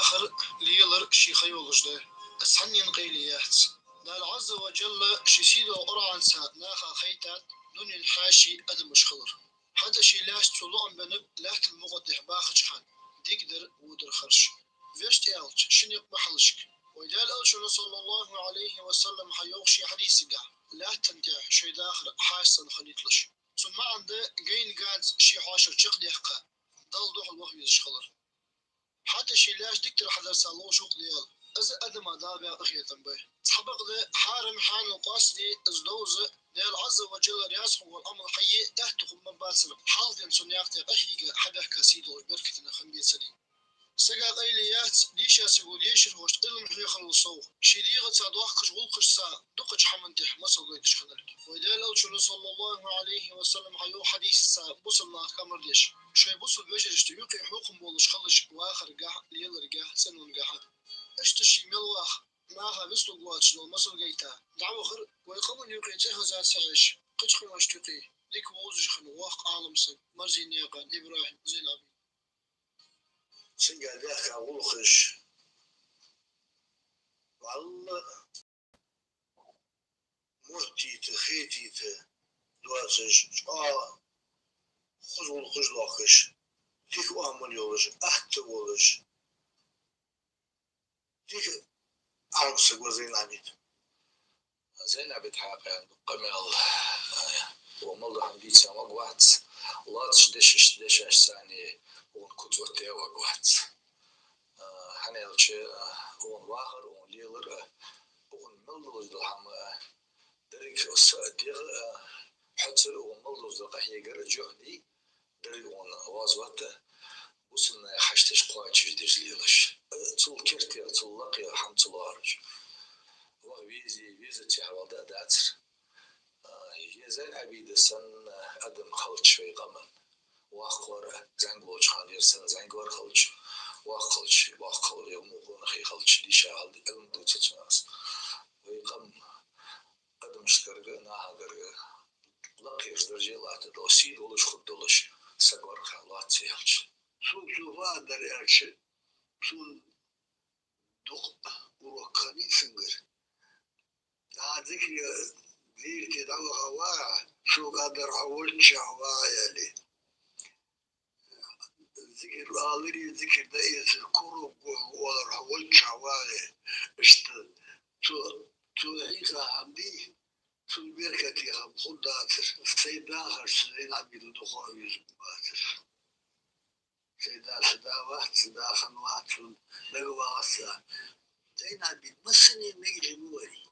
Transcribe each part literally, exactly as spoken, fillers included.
Вахар, лелар ший ха йолаш да. Из хьанна къайле яц? Дала Ӏазза ва Джалла ший сийдолча Къуръанца наха хайтад дунен хьаьший адамаш хилар. ХӀаьта ший лаьшта цо лоӀам беннаб лаьттан букъа тӀа бахача хана дикадар, водар харш. Вешта аьлча, ши никъ ма хьалхашка. Вай Даьла Элчано, саллаллахӀу Ӏалайхи ва саллам, хьайоах ший хьадисагахь, лаьттан тӀа шоай дахар хьаьша санна хилийталаш. Цун маӀан да гайна ганз ший хьоашалгӀа чакхдаьккха, Далла духьал ваха везаш хилар. ХӀаьта ший лаьш дикадар хьадарца ловш ва-кх Даьла. Из адама Дала баь къахетам ба. Цхьабакъда хьарам хьанал къоастаде, из довза, Даьла Ӏазза ва Джалла раьза хургвола Ӏамал хьае аьттув хургма бацар, хьалха денз цу наькъа тӀа къахьийга хьабаьхка сийдолаш беркате хинна бецаре. Сага къайле яц дийша саго дешархошта Ӏилма хьехарал совгӀа, ший дегӀаца доахкача гӀулакхашца дукхача хӀаман тӀа масал гойташ хиннар. Вай Даьла Элчано, саллаллахӀу Ӏалайхи ва саллам, хьайоах хьадисаца бусалба наха амар деш: шоай бусалба вежарашта юкъе хьокхам болаш хилалаш вахаргахь, леларгахь, цӀенвангахь. Иштта ше мел вах, наха вицлургвоацаш дола масал гайта, дӀавахар вай къаман юкъе цӀихеза ца Ӏеш, кхыча къамашта юкъе дика вовзаш хинна воккха Ӏалам саг Марзинаькъан ИбрахӀим Зайнаб. Цунга даьхка гӀулакхаш валла моттийта, хетийта доацаш, чӀоагӀа хоза гӀулакхаш доахкаш, дика оамал йолаш, атта волаш, дика Ӏалам саг ва Зайнабит. Зайнабит хьакъехьа дукха къамаьл, э, укхо мел дола хӀама дийца магавац, лоацаш дешаш, дешаш санна укхун куц оттаде вагавац. Э, хӀана аьлча, э, укхун вахар, укхун лелар, э, укхун мел долаш дола хӀама, э, деррига са дегӀа, э, хьоцар, укхун мел долаш дола къахьегар, жохни, деррига укхунна гӀоз ватта, бусалба наха хьашташ кхоачашдеш лелаш. Цул керттера, цул лакхера хӀама ца лоархӀаш. Ваха везе, везача хьавала даа дацар. Е Зайн-Ӏабида санна адам хилча вай къаман, воккхавар, зӀамига волча хана ер санна зӀамига вар хилча, воккха хилча, воккха хилар, е мукъа къонахий хилча, дийша хилча, Ӏилма дувцача хана. Вай къам адамашкарга, нахагарга лакхерча дарже латтаргдолаш, сий долаш, хургдолаш саг вар-кх, лоацца аьлча. Цо, цо фу дар аьлча, цун дукха урок хиннай цунгара. ДӀа зикар дийрте дӀаваха вагӀа, цо кӀадар хьо волчча вагӀа аьле. Зикар аларе, зикар даэцар, курок гуш оалар хьо волчча вагӀе. Иштта цо, цо хьийха хӀама дий, цун беркате хӀама хургдацар. Сай дахарца Зайн-Ӏабида дукха везаргбацар. Сай да, са да вац, са да хиннавац, цунна дагавагӀац са. Зайн-Ӏабид массане мегаш ма варий.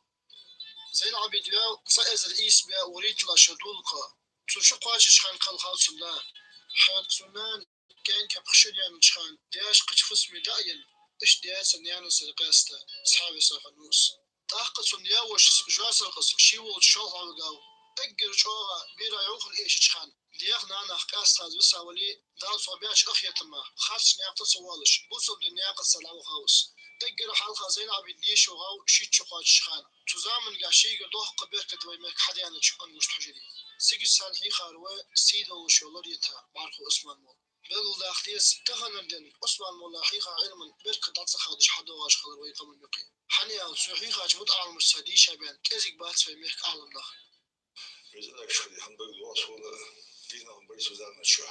Зайн-Ӏабид ваьв цхьа эзар ийс бӀаь вурийтлагӀа шера дулка. Цо шу кхоачача хана кхелхав цун да. ХӀаьта цун нана кӀаьнка пхи шу даьннача хана, даьша кхыча фусаме дӀаенна, иштта даьца, наьнаца къаьста цхьа весаха нус. ТӀаккха цун яь воша Жоасаркъас ший волча шолха хьавигав. Эггара чӀоагӀа бера йӀовхал эшача хана, даьх-нанах къаьстта из виса вале, Дала цох баьча къахетама харцача наькъа тӀа ца воалаш, бусалба дина наькъаца дӀавахав из. Эггара хьалха Зайн-Ӏабид деша вагӀав шийтта шу кхоачача хана. Цу замангахь шийгара доккха беркат вай мехка хьадаьннача Ангушт-Хьужаре. Цига цхьана хьийхар ва сий долаш йола ларъята бӀаргхо Ӏусман-молла. Белгалдаха деза, таханара денз Ӏусман-молла хьийха Ӏилман беркат дӀа ца хадаш хьадоагӀаш хилар вай къаман юкъе. ХӀана аьлча цо хьийхача мутаӀаламашца дийша баьнна кӀезига бац вай мехка Ӏаламнах. Мезалакш хили хьан бага лоас вала дийнахьа бай цу заман чу.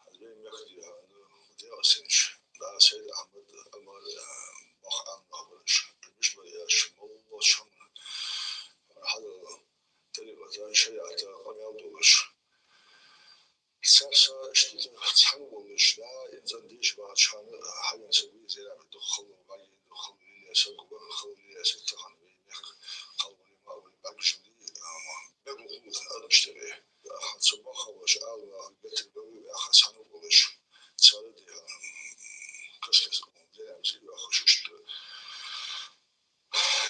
Хьан бай мехка дий хьан, ну, дегӀа синаш. Да, Сайд Ахьмад, Амар, Бах Ӏамма бараш. Миш бар яш, молла чам. Хьала тарикъата, шариӀата къамаьл долаш. Сарса иштта цхьана волаш, даим цӀандеш бахача хана, хьавен саг вий, зерам духхал вай, духхал вий, саг ва, хал вий, саг тахан вай, мехка халвали, ма вали, багажали, ама, бегу хулх, адамаш тӀере. Аха, ца бахалаш, алла, гатир бегу, аха, цхьана волаш. Цара де, кас-кас, зерам зи, аха, шушта.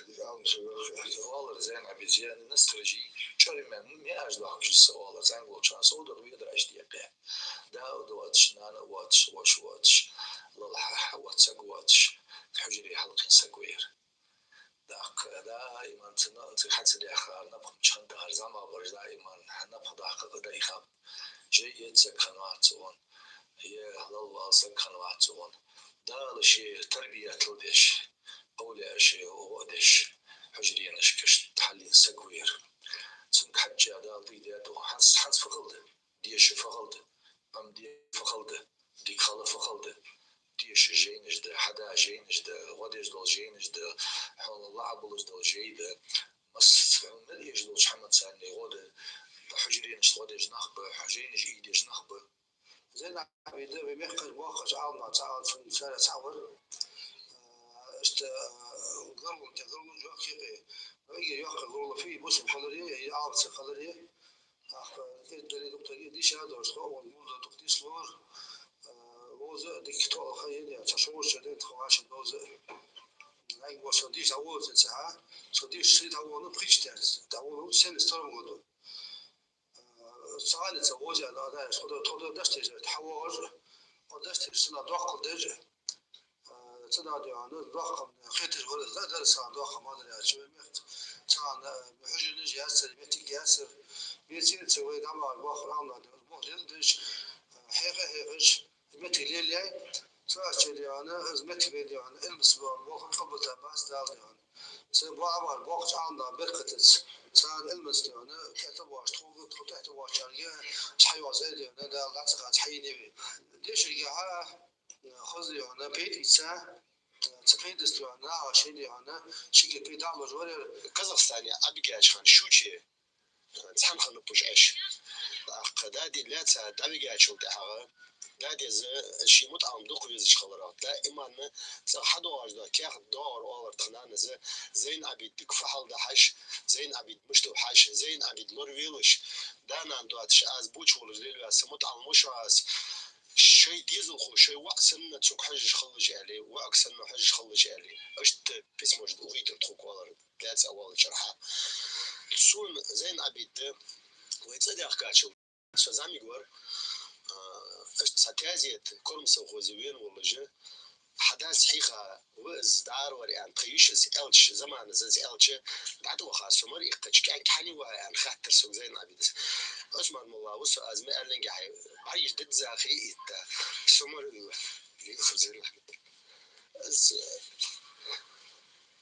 Дика Ӏалам саг ва-кх. Оалар Зайн-Ӏабида, е Настаржий, чӀоагӀа меаш доахкаш са, оалар, зӀамига волча хана сов дагӀа ведар аш декъе. Да а воацаш, нана а воацаш, воша воацаш, лала хьа-, хьа воаца саг воацаш, хьужаре хьалкхийна саг вар. ТӀаккха даиман цунна, цунга хьа ца даьхар, напха мича хиннад тӀехьара, зӀамагӀа бараш даиман напха даккха дайхаб. Жай эца саг хиннавац цун, е лала вала саг хиннавац цун. Дала ший тарбият леладеш, овлияаша гӀо а деш, хьужаренашка иштта хьалъийна саг ва ер. Цунга хьежжа Дала дийдаьд. ХӀанз, хӀанз фу хала да? Деша фу хала да? Ӏомаде фу хала да? Дика хила фу хала да? Деша жайнаш да, хьада жайнаш да, гӀо деш дола жайнаш да, хьона лаӀа болаш дола жай да. Масса хьона мел эш долча хӀаманца гӀо да. Хьужаренаш гӀо деш нах ба, жайнаш ийдеш нах ба. Зайнаб-Ӏабида вай мехкара боккхача Ӏаламнаха цаӀ вар, царех цаӀ вар. Иштта, гаргало, тӀа гаргало йоккха хилар. Вайга йоккха гаргало фи бусам хилар, е Ӏалам ца хилар. Ах, дали дукха дийша долаш, хо вон мурда дукха дийслора. Вовза дика тоъал ха ена, цхьа шовзткъа шу даьннад тха вӀаши довза. Ай, го со дийша вовза ца хьа, со дийша ший дӀаволла пхийтта даьннад, дӀаволла селласта сторон году. Цхьа гӀалица вовза аьнна, аьнна, тхо, тхо даш тежа, хьавоагӀаш, тхо даш тежа, цунах доккхал дежа. Цу дӀа духьа доккха хеташ вара, да, дар цхьа доккха ма дар яьлча, вай мехка цхьана хьужаренаш яцар, моттиг яцар. Бецин ца вай дӀа ма бохар Ӏамна, бохар леладеш, хьеха-хьехаш, моттиг лелаяьй. Цу аьлча духьа, из моттиг лелаяьй, Ӏилманца бохар къабулта бац Дала духьа. Цу баӀ бахар боккхача Ӏаламнаха беркатаца, царна Ӏилманца духьа, тӀехьа боагӀаш, тхога, тхо тӀехьа боагӀачарга, цхьайола зайдухьа, Дала дӀа ца хьа, цхьа йийна ве. Дешарга хьа, хоза духьа, пайда ийца, цу пайдас духьа, наха ший духьа, шийга пайда луш вар ер. Казахстане Ӏабигача хана шуче цхьана хиннаб уж Ӏеш. ТӀаккха дади лаьца дӀавигачул тӀехьагӀа, дадес ший мутаӀалим дукха везаш хиларах, даиман цӀагӀа хьадоагӀаш дола каьхат доагӀар оалар тха нанас, Зайн-Ӏабидага фу хьал да хьажа, Зайн-Ӏабид мишта ва хьажа, Зайн-Ӏабид лоравелаш, да-нана доацаш аз буча волаш лелаваь са мутаӀалим ва шоана аз, шоай дезалхо, шоай воӀ санна цунга хьожаш хилалаш аьле, воӀага санна хьожаш хилалаш аьле. Иштта письмаш ухийтар тхога оалар. Лаьца а волчархьа. Сона Зайн-Ӏабид вай цӀадаьхкачул, со зӀамига вар, а, иштта цхьа тезет, Корман совхозе вена волаш, хьа дас хьийха ва из, дӀаравар аьнна, тха йишас аьлча, заманас из аьлча, дӀатӀаваха со мара иккхача, кӀаьнк хьанна ва аьнна, хаьттар сога Зайн-Ӏабидас. Ӏусман-молла ва со, аз ма аьллинге хьай, бӀаргаш дизза хий итта. Со мара вила, вила хабзар лахбит. Из,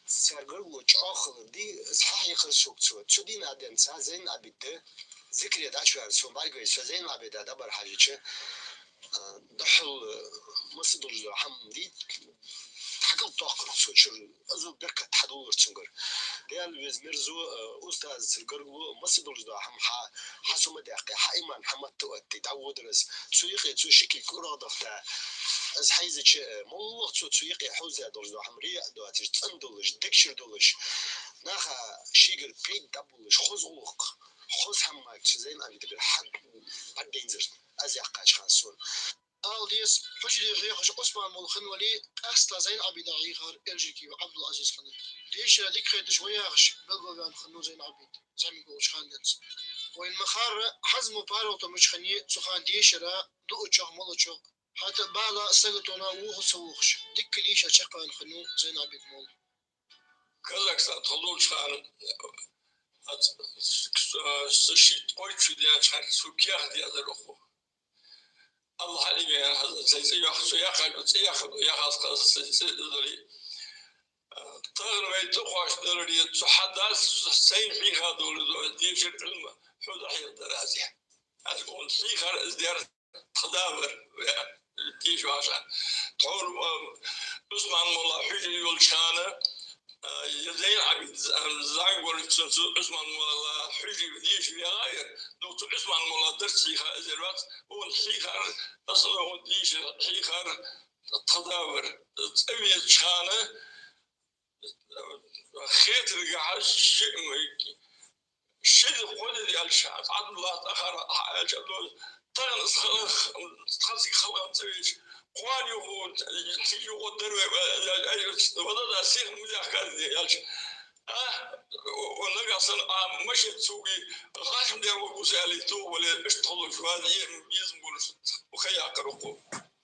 цар гаргало чӀоагӀа хилар ди, из хьахьийхар сога цо. Цу дийнахьа денз Зайн-Ӏабид зикре дӀачуваьнна сона бӀаргавайра, со Зайн-Ӏабида дӀабара хьежача, а, духхьал, а, масса долаш дола хӀама дийт, хьакӀал тоаккхар цо чура, из беркат хьадуллар цунгара. Даьла веза мерза, а, устазацара гаргало масса долаш дола хӀама хьа, хьа сомадаьккхе, хьа иман хьа матта отте, дӀаводар из. Цу юкъе цо ши кулг урагӀ дахийта, из хьийзача, моллагӀа цо цу юкъе хьовза долаш дола хӀама рияъ доацаш, цӀена долаш, дегчура долаш, наха шийгара пайда дӀаболалуш, хоза гӀулакх, хоза хӀама мара цу Зайн-Ӏабидагара хьа бӀаргадайнзар, аз яьккхача хана сона. Ала деза, хьужаре хьехаш Ӏусман-молла хинна вале, къаьстта Зайн-Ӏабида хьийхар Эльжикиев Ӏабдул-Ӏазиз хиннад. Дешара дика хеташ ва яхаш, белгалваьнна хиннав Зайн-Ӏабид, зӀамига волча хана денз. Вайна ма харра, хӀанз мо паргӀато мича хиннай, цу хана дешара, дуачох, молачох, хӀаьта а бала саготонах воха ца воагӀаш, дикка дийша чакхваьнна хиннав Зайн-Ӏабид-молла. Казахстане тхо долча хана, а, с-, с-, с-, шийтта-кхойтта шу даьннача хана цо каьхат яздаьр укхо. Аллахьа лига яхаза, цай цӀи яха, цо яхача, цӀи яха, яхаз кхаза, цай цӀи дали. Тахан вай тӀакхоачаш даларе, цу хьа дас сайна хьийха долаш дола дешара Ӏилма хьо дӀахьехадар аз. Аз укхунна хьийхар из дар тха да вар, вай дийша ваша. Тхьовра, а, Ӏусман-молла хьужаре йолча хана, а, е Зайн-Ӏабид з-, а, зӀамига волча цу Ӏусман-молла хьужаре деша ваьгӀа яр, ну, цу Ӏусман-молла дарс хьийха из яр вац, укхунна хьийхар, аса укхунна деша хьийхар тха да вар. ЦӀавеча хана, хетаргахьа ши-, ши ди, кхо ди аьлча, Ӏабдуллахь тӀахьара хьааьлча, тахан из хала-, тхоцига халкъа цӀавеча, кхоана юха, цига юха дар вай, вада да сиха музех кар де аьлча, а, о, о, нагахь санна, а, машин цуги, гӀашма дер ва гуса аьле, тохавале, иштта хулаш, вада, е, безам болаш, ха яьккхар укхо.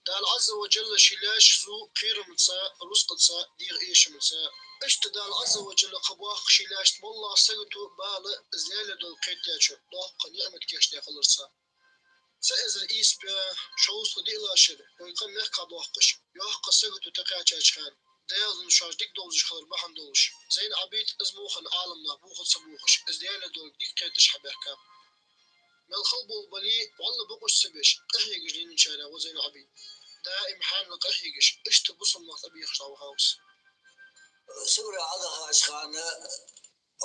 Дала Ӏазза ва Джалла ший лаьшта зу кхерамца, рузкъаца, дегӀа эшамца. Иштта Дала Ӏазза ва Джалла кхаъ боаккх ший лаьшта моллагӀа сагото, бала, зӀамига дола кхетачо, доккха ниӀмат кийчдаь хиларца. Цхьа эзар ийс бӀаь шовзткъа диълагӀча шера вай къам мехках доаккхаш, йоккха сагото тӀакхаьчача хана, Даьла дин шоаш дика довзаш хилар бахьан долаш, Зайн-Ӏабид, из мухӀан Ӏаламнах бохаш ца бохаш, из Даьла долга дика кхеташ хьабаьхкаб. Мел хала болх бале а, вӀалла бокъо ца беш, къахьегаш лийнначарех ва Зайн-Ӏабид. Даим хьанал къахьегаш, иштта бусалба нах тӀабехаш дӀавахав из. Сибре Ӏодахача хана,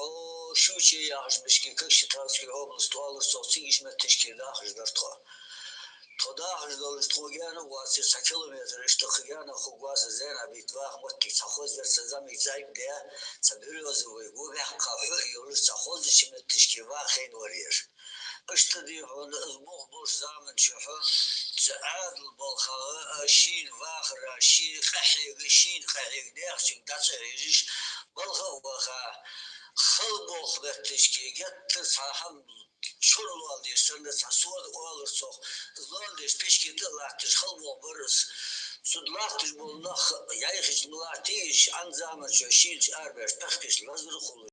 о, Шучье яхача мехка, Кокчетаврская область оалар цох, цига иштта метташка дахаш дар тхо. Тхо дахаш долаш, тхога гаьна вацар, цхьа километр иштта кхы гаьна хургвац Зайн-Ӏабид ваха моттиг. Цхьа хоза яр, цхьа зӀамига цӀайг а даь, цхьа берёзовый гу баьккха хьо а йолаш, цхьа хозача метташка ваха хайна вар ер. Иштта, дий хьона, из болх болча заман чухь цу Ӏаьдала балхах, а, шийна вахара, шийна къахьега, шийна къахьега дехачунга дӀа ца хьежаш, балха а ваха, хала болх бетташка геттара цхьа хӀама чура лоалдеш санна, цхьа сода оалар цох, из лоалдеш печке тӀа а латташ, хала болх бар из. Цу тӀа латташ бола нах яйхача ма латтий уж, Ӏан заман чухь шийлача арабаьннача пехкашта лазар хулаш.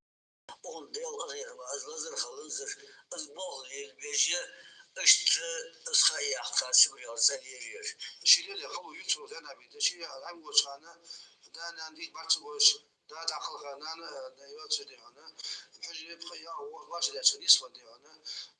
Укхунна Даьла къахетамах из лазар хиланзар, из болх лелабеш а, иштта из ха а яьккха, Сибрера цӀа лелаер. Ший лелае хало ювцар Зайн-Ӏабида, ший ӀаьнгӀоча хана, да-нана дика бӀарга ца гуш, да дӀакхалха, нана, э, йоацаш, дий хьона, хьажа, пхи, ялх, ворхӀ, лоаша деча нийслу, дий хьона.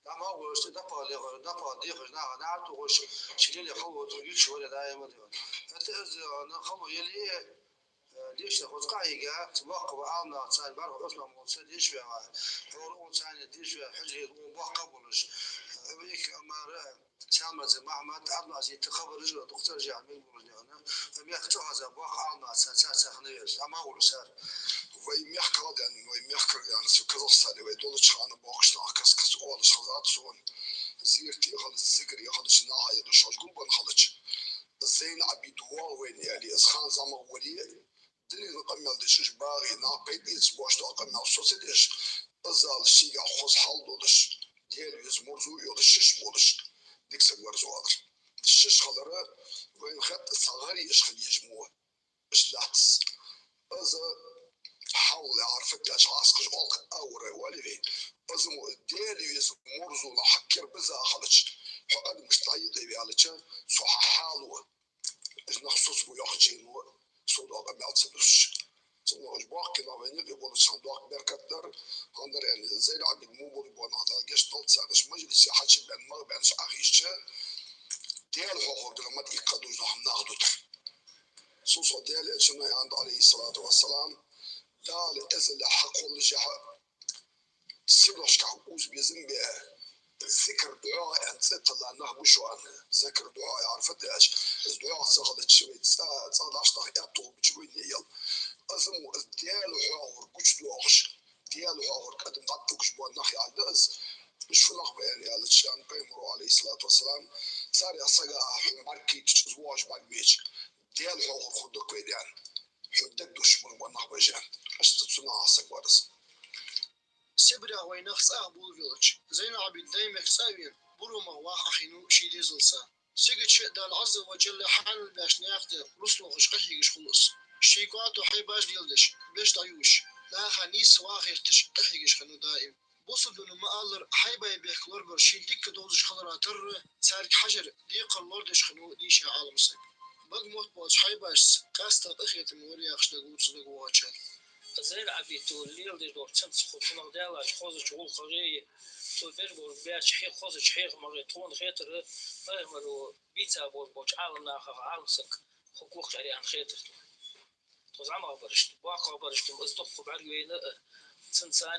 ДӀа ма гӀойш, дӀа-пхи лехаш, дӀа-пхи дехаш, наха наӀар тохаш, ший лелае хало ювцаш вар даим, дий хьона. ХӀаьта из, дий хьона, хало яле а, э, дешаш хоза къахьийга, цу боккхий Ӏаламнаха, царна бархӀ Ӏусман-молла ца деш ваьгӀа, хӀара укхун царна деш ваьгӀа, хьажа, укхун боккха болаш, э, Ӏумар, Салмаза Махьмад, Ӏабдул-Ӏазиз, хабараш а дукха царжехь мел болаш, дий хьона. Вай мехка цӀихеза боккхий Ӏаламнах цар, цар цхьа хиннавар, амма гӀур сар. Вай мехках а даьнна, вай мехкара даьнна, цу Казахстане вай долча хана боккхийча наха каст-каста оалаш хазад сона. Зерате хилча, зикаре хилча, наха яхаш шоаш гулбенна хилча, Зайн-Ӏабид воагӀа вайна аьле, из хан зӀамагӀа вале а, дунен къамаьл деш, уж багӀий нах пайда эца боацаш дола къамаьл со ца деш, из ала шийгахьа хоза хьал долаш, Даьла веза марзо йолаш, шиш болаш, дика саг вар из, оалар. Шиш хилар вайна хетта цхьа гӀар еш хила езаш мо иштта дац. Из хьал яхар фатача гӀаскхаш гӀулакх а вар вале вай. Из мо Даьла веза марзонах хьакхера биза хилча, хьо адамашта дӀаэца ваьлча, цу хьа хьало, из нах соцабу яхача хана, со дола къамаьл ца дусаш. Цудухьа уж боккхий нах вайна юкъе болаш цхьан доккха беркат дар, хӀана аьлча Зайн-Ӏабид мо болаш бола нах, Дала гешт долда царна, уж мажлисе хьачубаьнна, магӀа баьнна уж Ӏохайшача, Даьла хьоахавар гӀамат иккха дужнах нах дутар. Цул совгӀа Даьла Элчано аьннад, Ӏалайхи ссалату вассалам, Дала эзалехь хьакхоллашехь, сигалошкахь укхаза безам бе, зикар, дуӀа аьнна цӀи тилла нах ба шоана. Зикар, дуӀа яхар фуд аьлча, из дуӀа ца хилча, вай цӀа, цӀа дӀачудахьа аьттув хургбац вайна а. Из мо, из Даьла хьоахавар гучадоахаш, Даьла хьоахавар кӀадам дӀатӀадугаш бола нах яхилга да из. Уж фу нах ба аьнна аьлча, аьннад Пайхамаро, Ӏалайхи ссалату вассалам, царех сага хьона бӀаргагойташ, из воагӀаш бӀаргабайча, Даьла хьоахавар хургда-кх вайна, аьнна. Хьона дагадоагӀаш бола нах ба уж, аьнна. Иштта цу нахах саг вар из. Сибрех вай нах цӀагӀа болабелча, Зайн-Ӏабид Даймехка цӀа а вена, Буромах ваха Ӏохайнав ший дезалца. Цига чу Дала Ӏазза ва Джалла хьанал баьча наькъа тӀа рузкъа лохаш, къахьегаш хул из. Ший кӀоаргга хьайбаш леладеш, беш дӀаювш, наха нийсса ваха гӀерташ, къахьегаш хиннав даим. Бусалба дина ма аллара, хьайбай бехк лорабар шийна дика довзаш хилара тарра, царга хьажар декхар лорадеш хиннав дийша Ӏаламсаг. Бага мотт боацача хьайбашца къаьстта къахетаме вар яхаш дагавоагӀа цу дагавоагӀачарна. Зайн-Ӏабида леладеш долча цунца, цунах даьллача хозача гӀулакхагӀеи, цо беш болча баьча хье-, хозача хьехамагӀеи тхона хетар, Пайхамаро бийца болаш болча Ӏаламнахах Ӏаламсаг хургва-кх аьнна хетар тхона. Тхо зӀамагӀбарашта, боккхагӀбарашта-м из дукха бӀаргавайна а, цунцара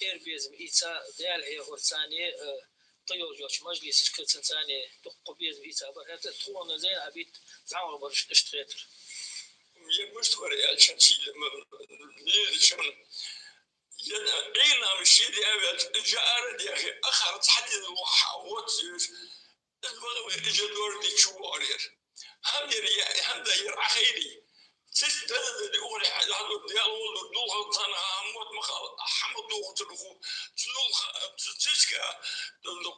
эр безам ийца, Даьла хьехарцара а, кхыйолча мажлисашка цунцара дукха безам ийца бар. ХӀаьта тхона Зайн-Ӏабид зӀамагӀбарашта иштта хетар. Е мишта вар аьлча, ший лелачун, е Ӏилма ший дявеч, жара дехе, ахар цхьа дин лохьа воццеш, из ваха вай, из дорди чу вогӀар ер. ХӀама ер, е хӀама да ер Ӏахайри. Цис дада-дада ухарехь хьадур, Даьла волдур, дулхан царна хӀама мотт ма хала, хӀама дохуцар ху, цу дулха, цу циска,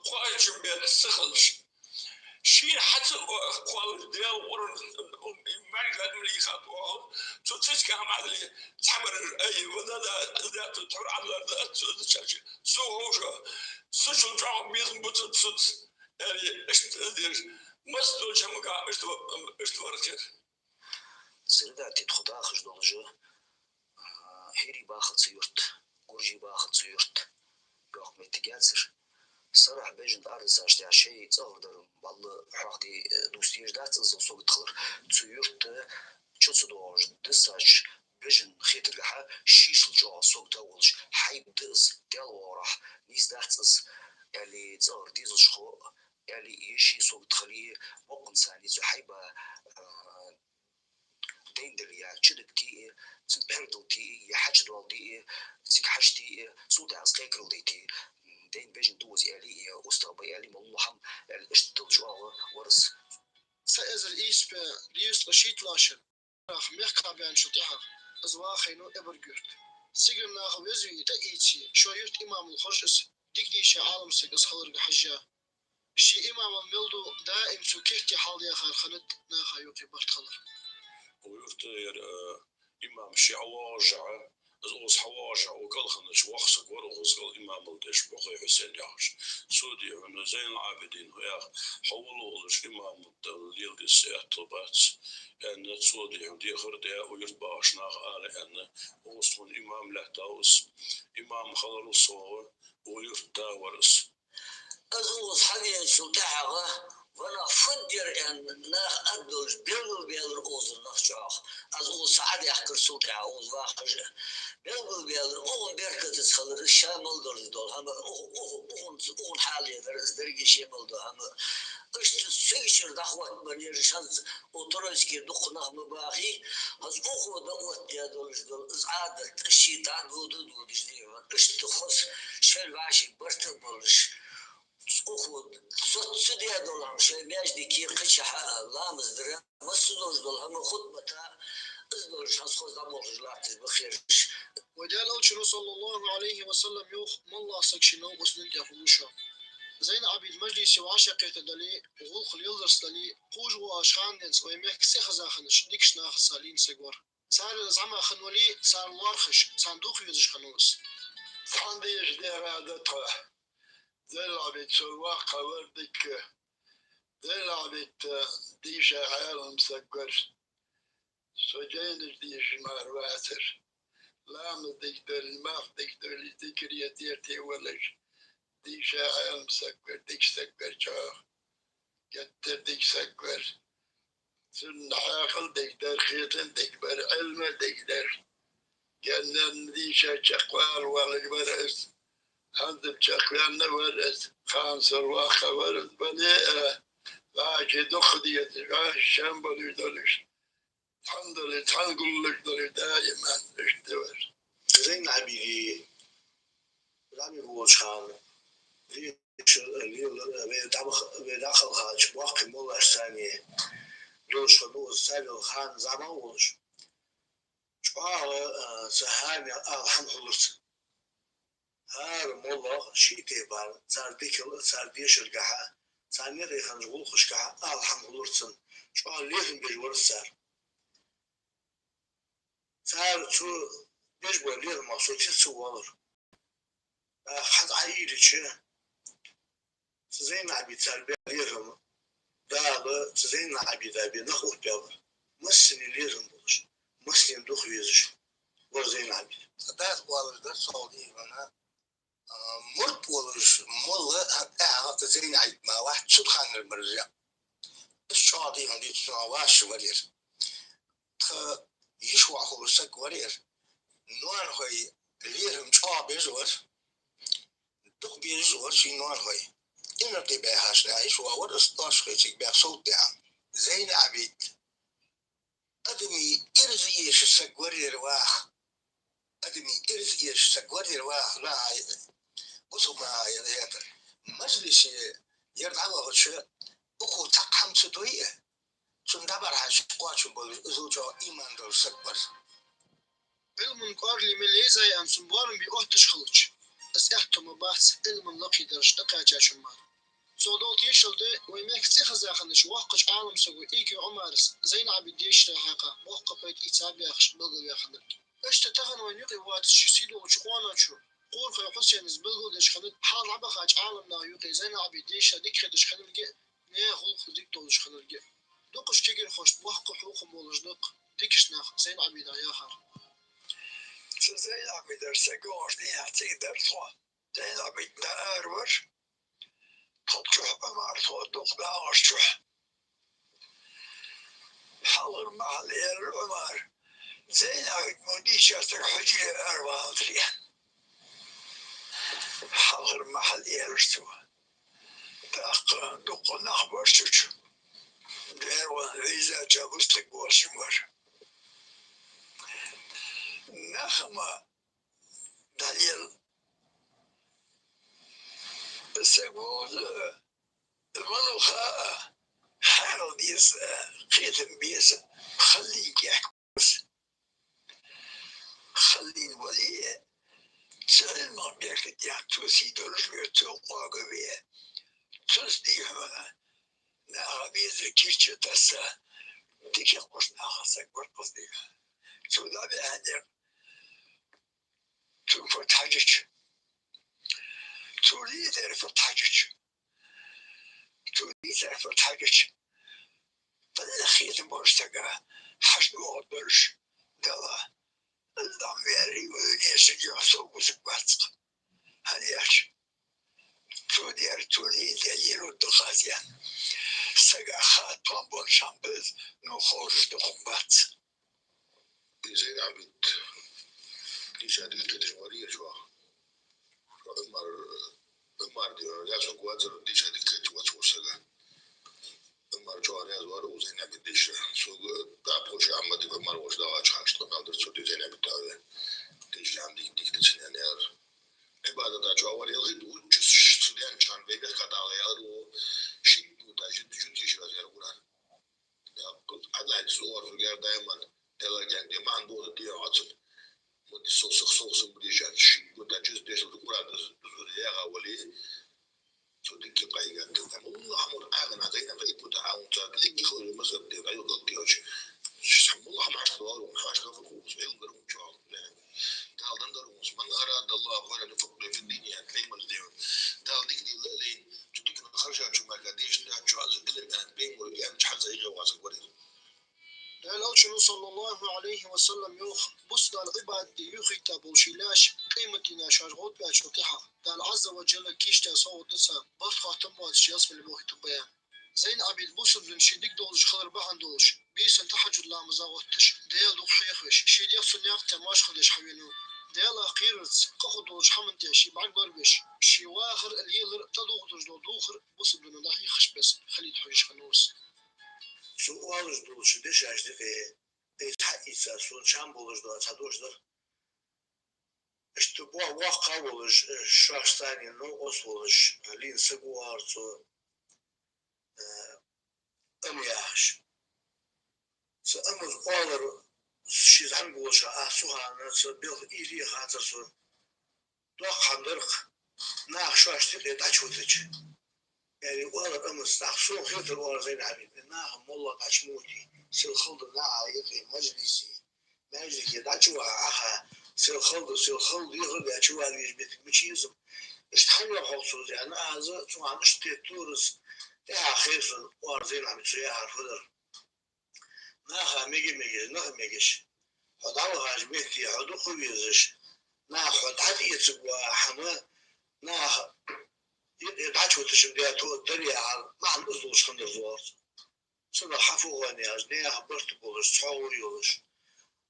кхоачам бетта ца хилча. Шийна хьаца кхоллаш Даьла Къуръан, маьркӀа адам лийхад оаха, цу циска хӀама хьадали, цхьабараш, ай, ва дада, аз даьтта тхьур Ӏадалар да, цу, цу, цу, цу ховша, цу чул чӀоагӀа безам бу цу, цу, Аьле, иштта деш, масса долча хӀамагахьа иштта ва-, иштта варгьяр. Среда тӀа тхо дахаш долаш, а, хӀирий бахац юрт, гуржий бахац юрт, йоккха моттиг яцар. Сарахьа бежан тӀа арадисача тӀехьа шоай цӀагӀара дар балла хьоахаде, э, дувца дезаш дац из согат хилар. Цу юрта чу ца доагӀаш дисача бежан хетаргахьа шийшал чӀоагӀа согата волаш, хьайба да из, Даьла воагӀарахьа нийса дац из, аьле, цӀагӀара дезалашхо, аьле, е ший согат хиле, боккъонца цу хьайба, а, дайна дале, е чудагате, цун пхьаргдалате, е хьачудоаладе, цига хьачуде, цул тӀехьагӀа из кхайкарал дайте, дайна бежан да из аьле, е устагӀа ба аьле, моллагӀа хӀама аьле, иштта долча чӀоагӀа вар из. Цхьа эзар ийс бӀаь дезткъа шийтталагӀча шера мехкахьа баьнначул тӀехьагӀа из ваха хайнав Эбарг-Юрта. Сигара наха везаве, тӀаийце, шоай юрта имамал хорж из, дика дийша Ӏалам саг из хиларга хьежжа. Ший имамал мел ду даим цо керте хьалдаьхар хиннад наха юкъе барт хилар. Укх юрта ер, э, имам ше хьавоагӀаш а, из укхаза хьавоагӀаш а, укх кӀалхарча воккха саг вар укхаза, кӀал имамал деш, Бухой Хьусен яхаш. Цо дийхьа хьона Зайнал-Ӏабидин хьо яха, хьо вала волаш имамал леладе са аьттув бац, аьнна, цо дийхьа хьона дехар даь, укх юрта бахача наха ала аьнна, укхаза тхона имам лаьттав из, имам хиларал совгӀа укх юрта да вар из. Из укхаза хьавеначул тӀехьагӀа, ванах фуд ер аьнна, наха аргдолаш белгалбаьлар укхазара нах чӀоагӀа. Из укхаза схьадаьхкар цул тӀехьагӀа укхаза вахаш а. Белгалбаьлар укхун беркатаца хилар из, ше мел долаш дола хӀама, укх-, укх-, укхун, укхун хьале дар из, деррига ше мел дола хӀама. Иштта цигачара дӀахоттабеннар шанца, укх Троицке дукха нах ма бахий, хӀанз укхо дӀаоттадаь долаш дола из Ӏадат, ший дӀа дода додаш дийхьа хьона, иштта хоза шоайла вӀаший барт а болаш. Укхо соцадаь дола хӀама шоай маьждиге кхычахьа а, ламаз дара, масса долаш дола хӀама, хутбата, из долаш хӀанз хоза дӀаболхаш латташ ба хераш. Вай Даьла Элчано, саллаллахӀу Ӏалайхи ва саллам, йоах: моллагӀа саг ший новкъостал тӀехула ва шоана. Зайнал-Ӏабида мажлисе вӀашагӀкхетар дале, гӀулакх леладар дале, кхувш воагӀаш хана денз вай мехка цӀихеза хиннача дикача нахаца лийнна саг вар. Царел зӀамагӀа хинна вале, царна лоархӀаш, царна дукха везаш хиннав из. Цхьан дешаш дера да тхо. Зайнал-Ӏабид цул воккха вар дика. Зайнал-Ӏабид дийша Ӏалам саг вар. Со жайнаш дешаш мара вацар. Ламаз дика дар, марха дика дар, зикар е терте волаш. Дийша Ӏалам саг вар, дика саг вар чӀоагӀа. Геттара дика саг вар. Цун хьаькъал дика дар, кхетам дика бар, Ӏилма дика дар. Гаьннарна дийша чакхвала воаллаш вар из. ХӀанз а чакхваьнна вар из. Кхана цул воккха вар из, бале а, вӀаши дукха дезаш, вӀаши шоай болаш долаш. Цхьана дале, цхьана гуллуш дале, даим иштта вар. Зайнал-Ӏабида зӀамига волча хана, ле-, ле-, вай дӀабах-, вай дӀакхелхача боккхий моллашца цхьана долаш хиннав из, царел хана зӀамагӀа волаш. ЧӀоагӀа, а, цу хӀамах ала хӀама хулар цунна. ХӀара моллагӀа ший тайпара, цар дикал а, цар дешаргахьа а, цар юкъе хиннача гӀулакхашкахьа ала хӀама хулар цунна, чӀоагӀа лерхӀам беш вар из цар. Цар цо беш бола лерхӀамах цо тӀера ца воаллар. ТӀаккха хьатӀа Ӏа ийрача, цу Зайнал-Ӏабида цар баь лерхӀам, Дала цу Зайнал-Ӏабида бе нах оттабаьбар. Массане лерхӀам болаш, массанена дукха везаш вар Зайнал-Ӏабид. Цу дас оалаш дар цул дийхьа хьона, а, мурд волаш молла, хӀанз тӀехьагӀа Зайнал-Ӏабид ма вац, цу ханара мара. Из чӀоагӀа дийхьа хьона дийца, цунах вӀаши вар ер. Тха йиша-воӀ хулаш саг вар ер. Ноанахой лерхӀам чӀоагӀа беш вар. Дукха безаш вар ший ноанахой. Иман кхебаьхача наха йиша-воӀ вар из, тӀош хой цига баьха сов тӀехьа. Зайнал-Ӏабид адамий ираз эша саг вар ер ваха. Адамий ираз эша саг вар ер ваха, наха, бусалба наха ер хетар. Мажлисе ер дӀавахача, укхо цхьаккха хӀама ца дой а, цунна дӀабӀарахьежача кхоачам болаш, из чӀоагӀа иман долаш саг вар. Ӏилман кӀоаргали мел еза аьнна цун боарам бе отташ хилча, из аьттув ма бац Ӏилман лакхе дараш тӀакхаьчачун мара. Цох дола тешал да вай мехка цӀихеза хиннача воккхача Ӏалам саго Иги Ӏумара Зайнал-Ӏабида дешара хьакъехьа боккха пайда ийца баьхаш белгалваь хиннар. Иштта тахан вайна юкъе воацача сийдолча къонахчо Урхой Хьусейна из белгалдеш хиннад, хьалха дӀабахача Ӏаламнаха юкъе Зейнаб-Ӏабида дийша дика хеташ хиннилга, наьха гӀулакх дика долаш хиннилга. Дукхача кагирхошта боккха хьехам болаш да дикача наха Зейнаб-Ӏабидах яхар. Цу Зейнаб-Ӏабидара саг воагӀаш дийнахьа цига дар тхо. Зейнаб-Ӏабида аравар. Тхо чухь Ӏумар, тхо дукха дагӀаш чухь. Хьалхара махьал аьлар Ӏумара: «Зейнаб-Ӏабида мо дийша саг хьуьжаре аравалар», — аьнна. Хьалхара махьал аьлар цо. ТӀаккха дукха нах бар цу чу. Дера ван вийзача бустаг волаш вар. Нах ма далел. Саг вовза, малув ха а, хьаьрал деза, кхетам беза, халлин кӀехьа кхувса. Халлин вале, цу Ӏилман беркате цо сий долаш ве, цо къоага ве, цунца дий хьона наха беза кийча тасса, дика кхувш наха саг вар кхуза дика. Цо дӀабаьхьандаь, цо фу тхьажача, цо лийдер фу тхьажача, цо дийцар фу тхьажача, тӀаккха хетам болаш сага хьажа догӀа долаш, Дала, Аллахь вери вайне шаги хьо сов бусаг бацкъ. ХӀана аьлча, цо дер, цо лийдер леру дукхазен. Сага ха том болчам без, ну, хоржа дукхун бац. Зейнаб-Ӏабида дийша дика кхеташ вар ер чӀоагӀа. Ӏумар, Ӏумар дийша, я со гвацар дийша дика кхеташ вац вусага. Ӏумар чӀоагӀа раьза вар укх Зейнаб-Ӏабида дийша. Сога дӀа пхуш Ахьмад Ӏумар вош дагӀача хана тӀа мел дар цо ди Зейнаб-Ӏабида ве. Дийша хӀама дика, дика дицин ян яр. Ӏибадата чӀоагӀа вар, ялхит вучча цу ден чан бегах кадала яр у. Шит ну та жид, жид иш раз яр Къуръан. Ӏадлайта зугӀар зугӀар даиман Элагенде маӀан бода дегӀа оцун. Муди сох, сох, сох, сох, муди жан шиггу да чуз дешал Къуръан дус, дус, дус, яга вали. Цо дикки къайган дилда. Мулла Ахмад агана Зейнаб ибн Таун цад ликки хлоли мазхаб де, гайо гал киоч. Мулла Ахмад хлоли, хаш хлоли, хус, ил гарун чуал. Дал дан гарун, ман арада Аллаху хайран юфаккиху фиддин, я клеймал дев. Дал дик дила лейн, цу дикна харжа чу мага деш, да чу аз илм ан беймур, я чу хаза ига васа гори. Даьла Элчано, саллаллаху Ӏалайхи ва саллам, йоах: бусалба Ӏибадате юхайийтта болча лаьш къематдийнахьа шоаш гӀоргбаьчул тӀехьагӀа Дала Ӏазза ва Джалла кийчдаь совгӀат да царна, барт-хаттам боацаш ялсмале бохийтаргба, аьнна. Зейнаб-Ӏабида бусалба дина ше дика долаш хилар бахьан долаш, бийсан тахьажжуд ламаза отташ, Даьла дукха хьехавеш, ший дегӀ цунна яккха тема вӀашагӀкхеташ хьавенав. Даьлах кхерарца, къа хургдолаш долча хӀаман тӀа ше бӀарг лорабеш, ший вахар а, лелар а, тӀадувхаш дола духар бусалба дино дӀахьехаш беса хилийта хьожаш хиннав из. Цо оалаш долча дешашта юкъе из хьаийца сона чам болаш дола цхьа дош дар. Иштта бо-, воккха волаш, э, шоашца цхьана новкъост волаш, лийна саг вар цо, э, Ӏама яхаш. Цу Ӏамаза оалар ший зӀамига волча, а цу хана цу белха уйла е хацар сона. Доккха хӀама дар-кх, наха шоашта юкъе дӀачувутача. Яъни оалар Ӏамаза, нах сона хетар оалар Зейнаб-Ӏабида, наха моллагӀа дӀачу ма вути, сел хала да наха юкъе мажлисе, маьждиге дӀачувахача, сел хала да, сел хала да, яха а чувала веза моттиг мича я из. Иштта хӀана йоах хьога цо, аьнна, аз цу хана иштта кхетар из, тӀехьа хет сона, оалар Зейнаб-Ӏабида, цо яхар фу дар. Наха мега-мегаш, наха мегаш, хьо дӀавахача метте хьо дукха везаш, наха хьо дӀатӀаэцаргвола хӀама, наха юкъе дӀачувуташ ма даьту дар яхар, маӀан из долаш хиннадар из оалар цо. Цунах хьафу гӀо яьлча, наьха барт болаш, цхьоагӀо йолаш,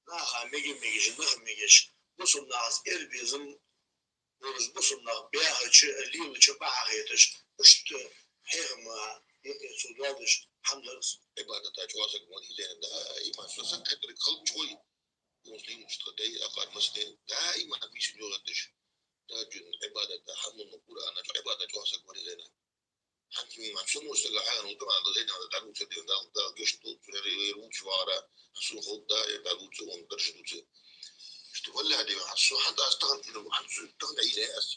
наха мега-мегаш, наха мегаш, бусалба нахаца эр безам болаш, бусалба нах баьхача, лелача бакъахьа хеташ, иштта хьехам юкъе цо доалдеш хӀама дар из. Ӏибадата чӀоагӀа саг ма дий, даим со сакхетарг халкъ чӀоагӀа, муслим, иштта дай, акхар массане, даим бийсан йоагӀаргдаш. Таджуд Ӏибадата, хӀаман Къуръана чу Ӏибадата чӀоагӀа саг ма дий, Зейнаб. Хьанкими ма суму сага хьагӀан утама да Зейнаб дӀадувцар дин, Дала, Дала гешт долда цунна, ер вувцаш вагӀара, сона ховргда, ер дӀадувца, он дарж дувца. Иштта валлахӀи дин, хьан со хьан дац тахан тӀера, хьан со тахан Ӏийла аз.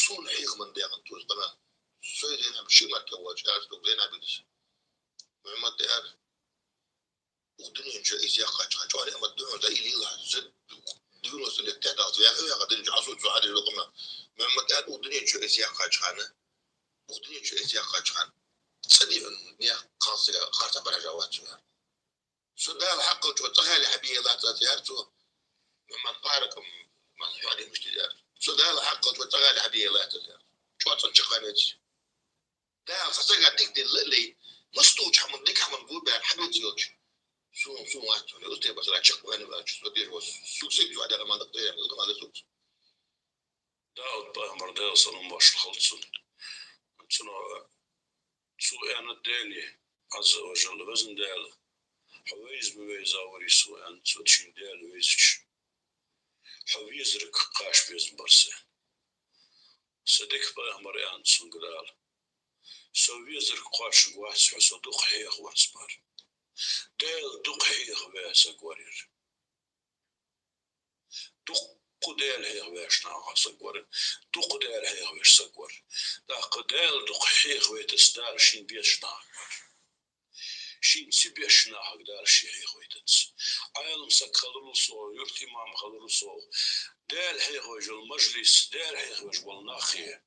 Сона хьехаман дегӀан тоз къамаьл. Сой Зейнаб ши марка вач, аз дог Зейнаб идас. Мухьаммад де ар. Укх дунен чу из яхача хана чӀоагӀа ниӀмат да хьона, из лела хьона, девяносто лет тӀехьа дале, ваьха, ваьха дунен чу хьасоцу хьадис доккха ма. латтар, аьнна. ЧӀоагӀа цӀена чакхваьннавеций. Дала цхьа сага дика даь лелае, массадолча хӀаман, дика хӀаман гулбаьнна хьабийца йолча, сона, сона вац хьона, устен басара чакхваьннаваьча, со деш ва, сога сиха чу а дагӀа ма дакъа, дера, дукха лесуц. Дауд пайхамар, Даьла салам-моаршал хилда цунна, цунах, цо аьннад Даьлага, Ӏазза ва жалла: «Везан Даьла, хьо вайза ма вайзаварий со, — аьннад цо, — шийна Даьла везача, хьо везарга кхача безам бар са». Са дика пайхамар, аьннад цунга Дала, со везарга кхоачаргвац хьо, со дукха хьехавац мара. Даьла дукха хьехаваь саг вар ер. Дукха Даьла хьехаваь саг вар, дукха Даьла хьехаваь саг вар. ТӀаккха Даьла дукха хьехавайтац Дала шийна безача нахага. Шийна ца безача нахага Дала ше хьехавайтац. Ӏаьлам саг хиларал совгӀа, юрта имам хиларал совгӀа, Даьла хьехавеш йола мажлис, Даьла хьехавеш бола нах я.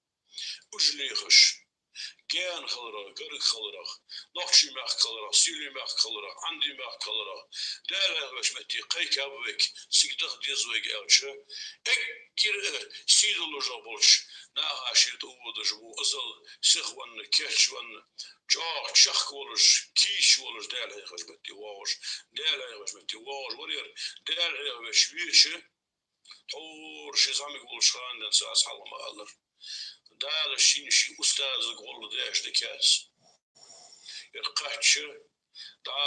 Уж лехаш, гаьна хиларах, гарга хиларах, нохчий мехка хиларах, сийлий мехка хиларах, Ӏандий мехка хиларах, Даьла хьехавеча метте кхайкаб вайга, цига даха деза вайга аьлча, эггара сий долаш болча наха шийна тӀа уводаш ва, азал сихвенна, кийчвенна, чӀоагӀа чехка волаш, кийча волаш, Даьла хьехавеча метте воагӀаш, Даьла хьехавеча метте воагӀаш вар ер. Даьла хьехавеш веча, тхьовра ший зӀамига волча хана денз аз хьалха ма аллара, Дала шийна ший устазага гӀолла деш дикаца. Ер кхаьчча, дӀа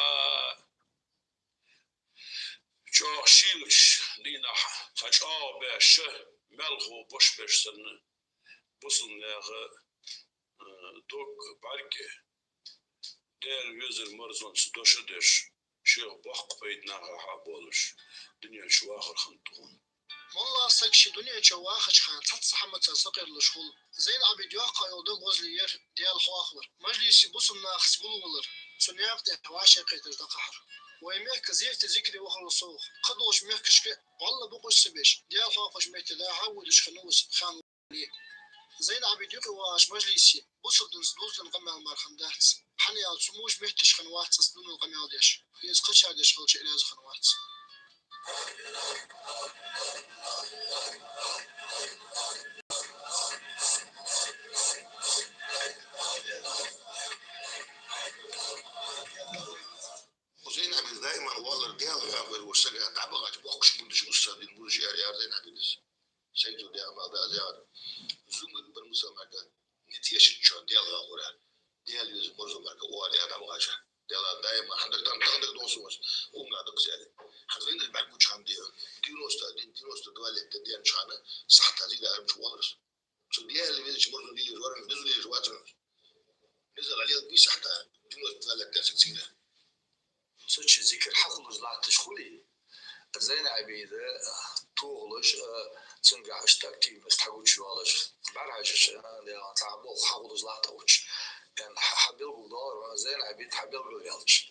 чӀоагӀа шийлача дийнахьа цхьа чӀоагӀа баьш, малхо бош беш санна, бусалба наьха, э, дог, бӀарг Даьла везар марзонца дош а деш, шийх боккха пайда наха хьаболаш, дунен чу вахар хиннад тхона. МоллагӀа саг ше дунен чу вахача хана цхьацца хӀамаца сакъердалуш хул. Зайн-Ӏабида йоккха йола дог гӀозле яр Даьла хьоахавар, мажлисе бусалба нахаца гулвалар, цу наькъа тӀа вӀашагӀкхетар дӀакхахьар. Вай мехка зерате, зикаре вахарал совгӀа, кхыдолча мехкашка вӀалла бокъо ца беш, Даьла хьоахавеча метте дӀа-хьа водаш хиннав из, ханна вале а. Зайн-Ӏабида юкъе вагӀача мажлисе бусалба динца дувзаденна къамаьл мара хиннадац. ХӀана аьлча, цу мужа метташ хиннавац из дувзаденна къамаьл деш, е из кхычар деш хилча а раьза хиннавац. Зайн-Ӏабида даим а оалар, Даьла хьоахаваь волча сага дӀабахача боккхача бурдаш устаза дина бурдаш яр, яр Зайн-Ӏабидас. Сай цо даьха мел да аз яхар. Зунгат бар бусалба наха низ ешача Даьла хьоахавар, Даьла везар марзо мара оале а дӀабахача. Даьла даим а хьандар там тагӀандар досу вас, унга дакъа зяли. ХӀанз вайна бӀаргагуча хана де, девяносто один, девяносто два лет деннача хана, сахьата зийда арам чу валарас. Цу Даьла везача марзо дилир варан, безу дилир вацаран. Низа гӀалил бисахьта, девяносто два лет десять цига. Цу чу зикар хьахулаш латташ хуле, Зайн-Ӏабида тохалуш, а, цунгахь иштта активность хьагучайоалаш, бӀарахьежача, а, дегӀан цхьа болх хьахулаш латташ хуле, эн хьа-, хьабелгалдоалар, Зайн-Ӏабида хьабелгалваьлча.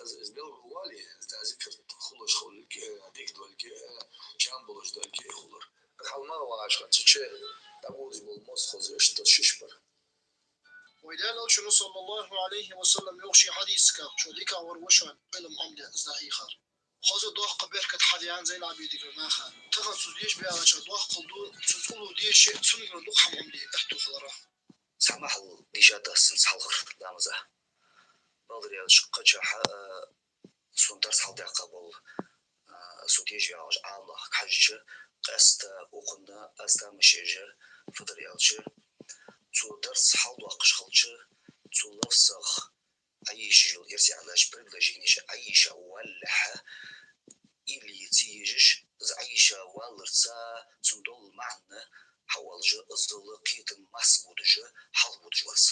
Из, из белгалвале, из да зикар хулаш хулилга, э, дика долга, э, чам болаш долга хулар. Хьалха ма вагӀаш хана цу чу дӀаводаш бола моза хоза иштта шиш бар. Вай Даьла Элчано, صلى الله عليه وسلم, йоах ший хьадисага, шо дикагӀа вар ва шоана Ӏилма Ӏомаде из дӀахьехар. Хоза, доккха беркат хьадаьннад Зайн-Ӏабидагара наха. Тахан цо деш багӀача доккхал да цун цӀуло деша, цунгара дукха хӀама Ӏомаде аьттув хилара. Цхьа махьал дийша да аз цунца хьалхара ламаза. Бакъдар аьлча, кхычахьа, а, сона дарс хьалдаьккха бола, а, со деш вагӀаш Ӏаламнахага хьежача, къаьстта укхунна аз тамаш еш, фу дар аьлча, цо дарс хьалдоаккхаш хилча, цу лафзах Ӏайийша йола эрсий Ӏаьллача предложенеш Ӏайийша валлалехьа, или ца езаш, из Ӏайийша валлалца цун дола маӀан хьаоалаш, из дола кхетам масса бодаш, хьалха бодаш вар из.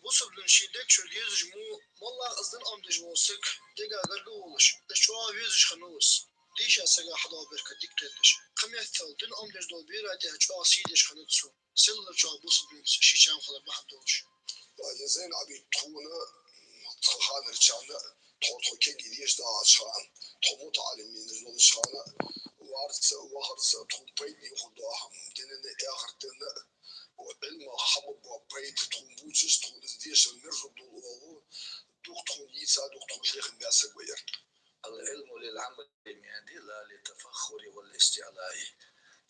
Бусалба дин ший дег чура дезаш мо, моллагӀа из дин Ӏомадеш вола саг дега гарга волаш, из чӀоагӀа везаш хиннав из. Дийша сага хьадоагӀа беркат дика кхеташ. Кхыметтел дин Ӏомадеш дола бера тӀехьа чӀоагӀа сий деш хиннад цо. Селлара чӀоагӀа бусалба динца ший чам хилар бахьан долаш. Зайн-Ӏабид, тхона, тха ханарчарна, тхо, тхо кегий деша дагӀача хана, тхо мутаӀаллимаш долча хана, варца, вахарца тхона пайда хургдола хӀама, динна а, ахартанна а, Ӏилмах хьабаргбола пайда тхона бувцаш, тхона из дешар мерза дола оагӀув, дукха тхона йийца, дукха тхона хьехам баь саг ва ер. العلم للعمل به لا للتفخر والاستعلاء.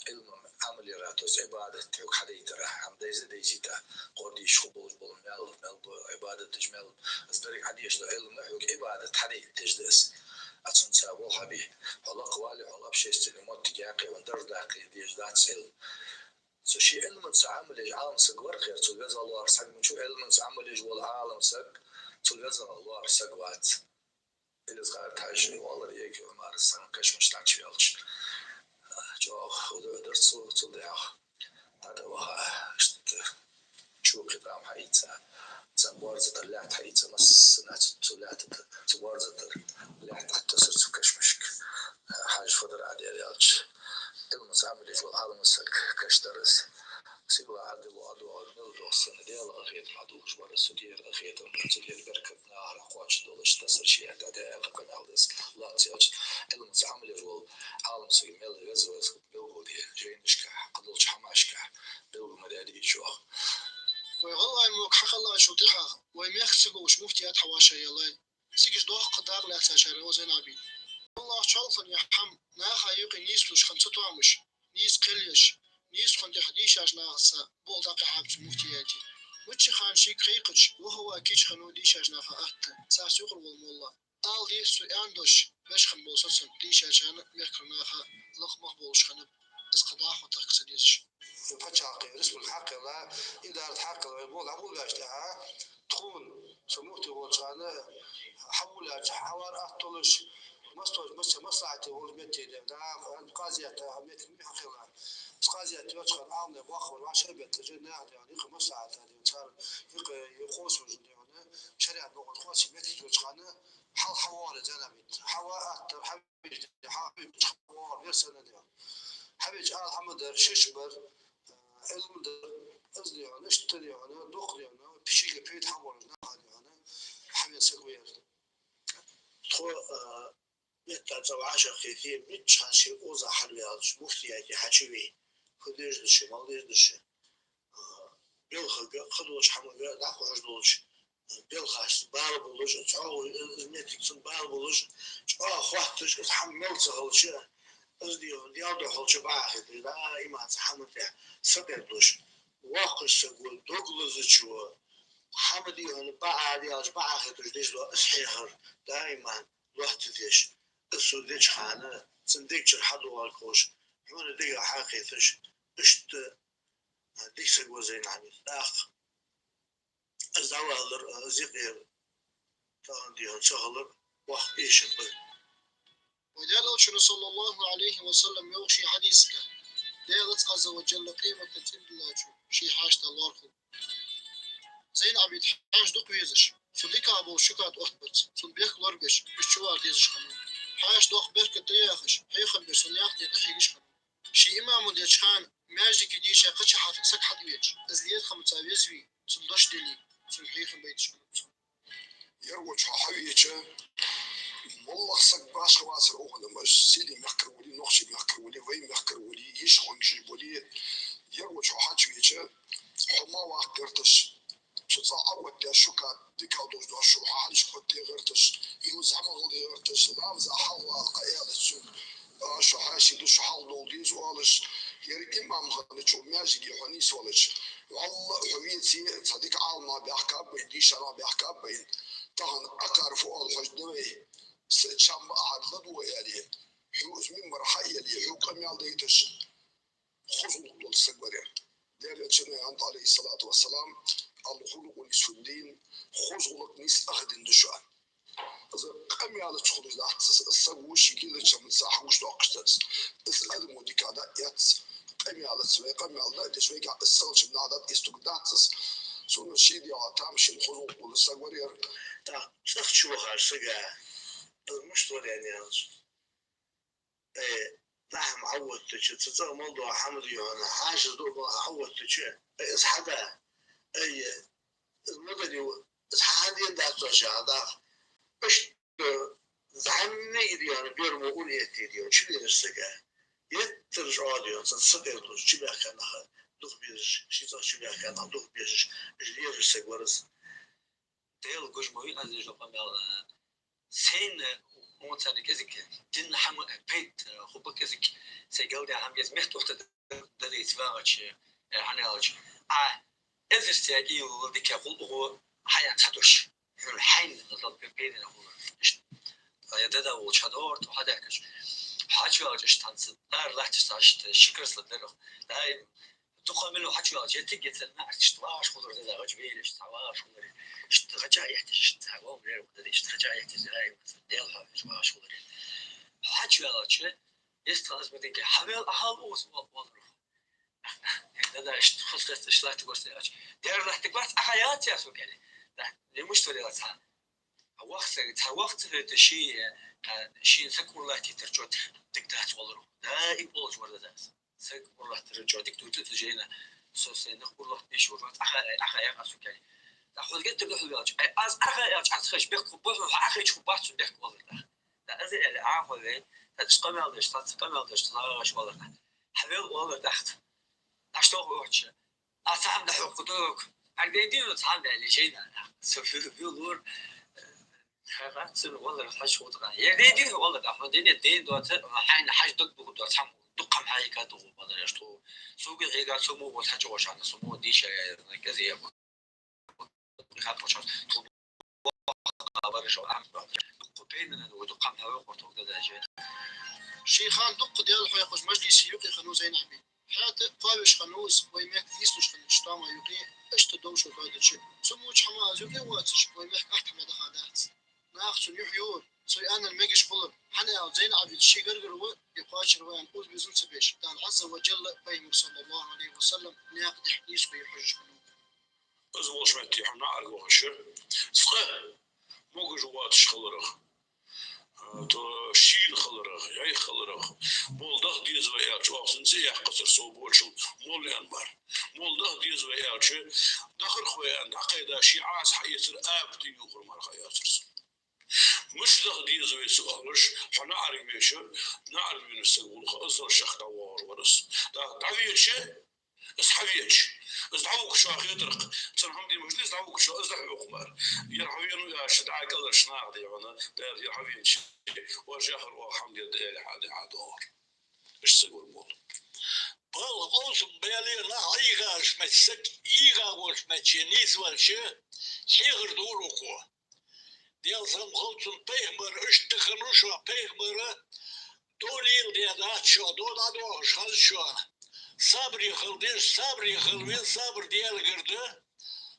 Ӏилма Ӏамал яра, то есть Ӏибадат хьога хьадайтара, хӀама дайза дайзийта, кхоъ дийша хургболаш бола мел, мел ба Ӏибадат деш мел, из деррига хьадеш да Ӏилма хьога Ӏибадат хьадайта деш да из. А цунца вол хьаби, хьо лакхвале, хьо общественный моттиг яккхе, хьона дарж даккхе деш дац Ӏилма. Цу ший Ӏилманца Ӏамал еш Ӏалам саг вар кхер, цул веза лоархӀа саг мича ва, Ӏилманца Ӏамал еш вола Ӏалам саг, цул веза лоархӀа саг вац. Илисхан-Юртара Хьажа, Валар Эгий Ӏумар, санна кашамаш дӀачуваьлча, чӀоагӀа хӀама дар цо, цул тӀехьагӀа дӀатӀаваха, иштта чу кхетам хьаийца, цхьа боарза тӀара лаьтта хьаийца, массанахьа цу, цу лаьтта тӀа, цу боарза тӀара лаьтта тӀатессар цу кашамашка. Хьажа фу дар Ӏа дер аьлча, Ӏилманца Ӏамал еш вола Ӏалам саг кашдар из. Сигалара Ӏа дилла а доагӀа, мел доагӀа санна, Даьла къахетам хьадувцаш вар из, цу тӀера къахетам, цу тӀера беркат нахара кхоачаш долаш, тасар ший хьатӀа дӀадаьккха къамаьл да из. Лоацца аьлча, Ӏилманца Ӏамал еш вола Ӏалам саг мел веза ва из белгалде, жайнашка, кхыдолча хӀамашка белгал ма даьдий чӀоагӀа. Вай гӀалгӀай мохк хьакхеллачул тӀехьагӀа вай мехка ца говш муфтият хьавӀашагӀъеллай. Цига уж доккха дакъа лаьцачарех ва Зайн-Ӏабид. АллахӀа чоалхане хӀама наха юкъе нийслуш хинна ца тоамаш, нийса кхел еш, нийсхо тӀехьа дийшача нахаца бокъо дӀакхихьаб цу муфтияти. Мичча хана шийга кхайкхача, ваха а ваха кийча хиннав дийшача наха атта, царца юкъера вола молла. Ала деза цо аьнна дош беш хинна бола соцам дийшачарна, мехкарча наха лакха мах болаш хиннаб, из кхы дӀахо тахка ца дезаш. Паччахьалкхе, республике хьакхелла, идарат хьакхелла, вай бола хьаболабаьча тӀехьа, тхона, со муфти волча хана, хьавоалача хьавар аттолаш, масса, масса, маслахьате волча метте де, да, къазията метте ма хьакхелла. Къазията йолча хана Ӏалам наьха боккхагӀбар вӀашагӀбетташ, наьха де, дика маслахьат де, цар юкъе, юкъе хозаш де, шариӀат бокъо хозаш метте йолча хана, хьал хьавоале Зайн-Ӏабид. Хьава аттар, хьавеча, хьавеча, хьавеча, вер санна де. Хьавеча ала хӀама дар, шиш бар, Ӏилма дар, из де хьона, иштта де хьона, дукха де хьона, пишига пейда хьаболаш наха де хьона, хьавена саг ва ер. Тхо, а, метта цӀа вӀашагӀкхете, мичча хана ший укхаза хьалваьлча, муфтияте хьачуве, фу деш да шо, мала деш да шо. А, белхага, кхыдолча хӀамага дӀакхухьаш долча белхашца бала болаш, цхьоагӀо из моттиг цунна бала болаш, чӀоагӀа хоатташ, из хӀама мел ца хилча, из де хьона, Даьла духьа хилча бӀаьхеташ, даиман цу хӀаман тӀа сакъердалуш, воккхача саго, дог лазачо, хӀама де хьона бӀаь а даьлча бӀаьхеташ деш дола из хьехар, даиман лоаттадеш, из цо деча хана, цун дег чура хьадоагӀаргхолаш, хьона дега хьакхеташ, иштта дика саг ва Зайн-Ӏабид. ТӀаккха из дӀавалар, из юкъера тахан де хьона ца хилар воккха эшам ба. Вай Даьла Элчано, صلى الله عليه وسلم, йоах ший хьадисага: Даьлаца, عز وجل, къематдийнахьа цӀендиллачо ший хьаштал лоархӀ хул. Зайн-Ӏабид хьаьша дукха везаш, цун дикагӀа болча шукат оттабац, цун бехк лорабеш, уж чувар дезаш хиннав. Хьаьша доккха беркат да яхаш, хьехам беш, цун яккха тӀехьа хьегаш хиннав. Ший имамал деча хана маьждиге дийша кхыча хьалха саг хьатӀавеча, из лерхӀамца везве, цунна дош дале, цунна хьехам байташ хиннаб цо. Ер волча хьо хьавеча, моллагӀа саг башха вацар укханна, маж сийле мехкара вале, нохчий мехкара вале, вай мехкара вале, йиша гӀонжий вале, ер волча хьо хьачувеча, хьо ма ваккха гӀерташ, цу цӀагӀа Ӏооттадаь шукат, дикагӀа долаш дола шу хьа хьалхашка оттаде гӀерташ, юха зӀамагӀа ле гӀерташ, ламаза хьалха вала кхы аьлча цунга, а, шо хьаьший да, шо хьалха довла деза оалаш, ер имам хинначул маьждиге хьо нийсвелча, валлахӀи, хьо веце, цхьа дика Ӏалам нах баьхкаб вайна, дийша нах баьхкаб вайна, тахан акхар фу оал хьожаргда вай, са чам ба ахьар ладувгӀа аьле, хьога из минбар хьаэле, хьога къамаьл дайташ, хоза гӀулакх долча саг вар ер. Даьла Элчано аьннад, عليه الصلاة والسلام: الخلق نصف الدين, хоза гӀулакх нийсса ах дин да шоана. Из къамаьлаца хулаш дац из, из саг вуш йилача хӀаманца хьагуш доаккхаш дац из. Из адамо дика дӀаэц, къамаьлаца вай къамаьл дӀадеш, вайгахьа из ца хилча нах дӀатӀаэцаргдац из. Цунна ший дегӀа тамашийна хоза гӀулакх долаш саг вар ер. ТӀаккха цӀагӀа чу вахача сага, из мишта вар аьнна аьлча, э, дӀа хӀама Ӏооттача, цу цӀагӀа мел дола хӀама де хьона, хьаьшаца дуӀа мел Ӏооттача, э, из хьада, ай, из ма дале, из хьа хьадена дац оаш яхаш, дӀа. Иштта зӀамига де хьона, берамо ун этте де хьона, чу везаш сага. Геттара чӀоагӀа де хьона, цунца сакъердалуш, чубаьхка наха дукха безаш, ший цӀагӀа чубаьхка наха дукха безаш, уж лелаш саг вар из. Даьла гуш ма вий, аз деш дола къамаьл, а, сайна Мо царна кӀезига дин хӀама, пайда хургба кӀезига, сай галдаь хӀама, кӀезига меттахтар дадийца вагӀача, э, хӀана аьлча, Ӏа эзарза ийла дика гӀулакх хьаяьнна ца дош. Хьайна хьайна хазал пайдана хулар. Иштта. Я дада волча хьадор, тхо хьадаьхкача. Хьачувелча иштта хӀанз ара латташ цхьа иштта ши карсла дарах. Даим дукха мел хьачувелча, я тиге царна иштта вагӀаш хулар дада, гӀаж велаш, цхьа вагӀаш хулар. Иштта гӀажа яхташ, иштта цхьа вогӀ лер хулар, иштта гӀажа яхташ, ай, Даьла хьоахавеш вагӀаш хулар. Хьачувелча, эс тхас бедиге хьавел ахьал ус вол-, волар. Дада, иштта хоза хеста, иштта латтаргвац аьлча. Дера латтаргвац, ахьа яц я со кӀели. Да, не муш тора яц, хьа. Вахт ца, цхьа вахт ца хилийта ший, а, шийна саг ура латтийтар чот дика дац волар. Даим олуш вар дада. Саг ура латтар чот дика дувцаш жайна. Со сайна ура латтийш вар, ахьа, ахьа яц я со кӀели. Да, хоза геттара духьал велча. Ай, аз ахьа яц, аз хаш бехк ху, боху, ахьа чу бац бехк волар да. Да, аз аьле, ахьа вей, да, иш къамаьл деш, цаца къамаьл деш, лагӀаш волар да. Хьавел волар дахта. Аш тоху вача. А цхьа хӀама дӀахьокху дог. Хьагден дийна цхьа хӀама аьле жайна. Со фу-, фу лур, э, хагацин валар хьаж хутӀа. Я ден дийна валар, ахьа ден ден доаца, хьайна хьаж дог буху доаца хӀама. Дукха хьайга духу валар, я что. Суга хьайга суму вот хьаж ошана, суму диша, я, я, я, я. Хаточа ту хабар жо ам. Купейна на вот кам хавы корток да даже. Ший хан дукха Даьла хьоахавеш мажлисе юкъе хиннав Зайнаб. ХӀаьта кхоавеш хиннав из, вай мехка нийслуш хиннача тоама юкъе, иштта довш хадача. Цу моча хӀама аз юкъе воацаш, вай мехка ахь хӀама даха дац. Нах цунна юхь йора, цо аьннар мегаш хулар, хӀана аьлча Зайнаб ший гаргара ва, е кхоачара ва аьнна, уж безам ца беш, Дала Ӏазза ва Джалла, Пайхамар, саллаллаху Ӏалайхи ва саллам, наькъа тӀехь нийсхо е хьожаш хиннав. Из волча метте хьона аргвахаш, цкъа могаш воацаш хиларах, а, то шийла хиларах, яйх хиларах, мол даха деза вай аьлча, оаха цунна цӀи яьккхацар со болчул, мол ян бар. Мол даха деза вай аьлча, дахарх вай аьнна, дӀакхайда ший Ӏаса хьаэцар, апатий юхар мара хьаяцар со. Муш даха деза вай ца оалаш, хьо наӀарга веша, наӀарга вена саг вулха, азал шах дӀавоагӀаш вар из. ДӀа-, дӀавеча, из хьавеча. Из дӀавугача хетарх, цун хӀама димаш да, из дӀавугача, из дӀахьокх мара. Яр хьавена яша, дӀакӀаларш наха дехьана, дара яр хьавенча, вар жахар оаха хӀама дер да аьле хьа дехьа доагӀар. Иштта саг вар мол. Балха къовсам баьле нах Ӏийгаш мача, саг ӀийгагӀош мача, нийсвалча, хьехар дора укхо. Даьла салам хилда цунна, Пайхамар, иштта хиннав шоана, Пайхамара, дов леладаь дац шоана, дов дӀадоахаш хиннад шоана. Сабаре хила деза, сабаре хила веза, сабар Даьлагара да.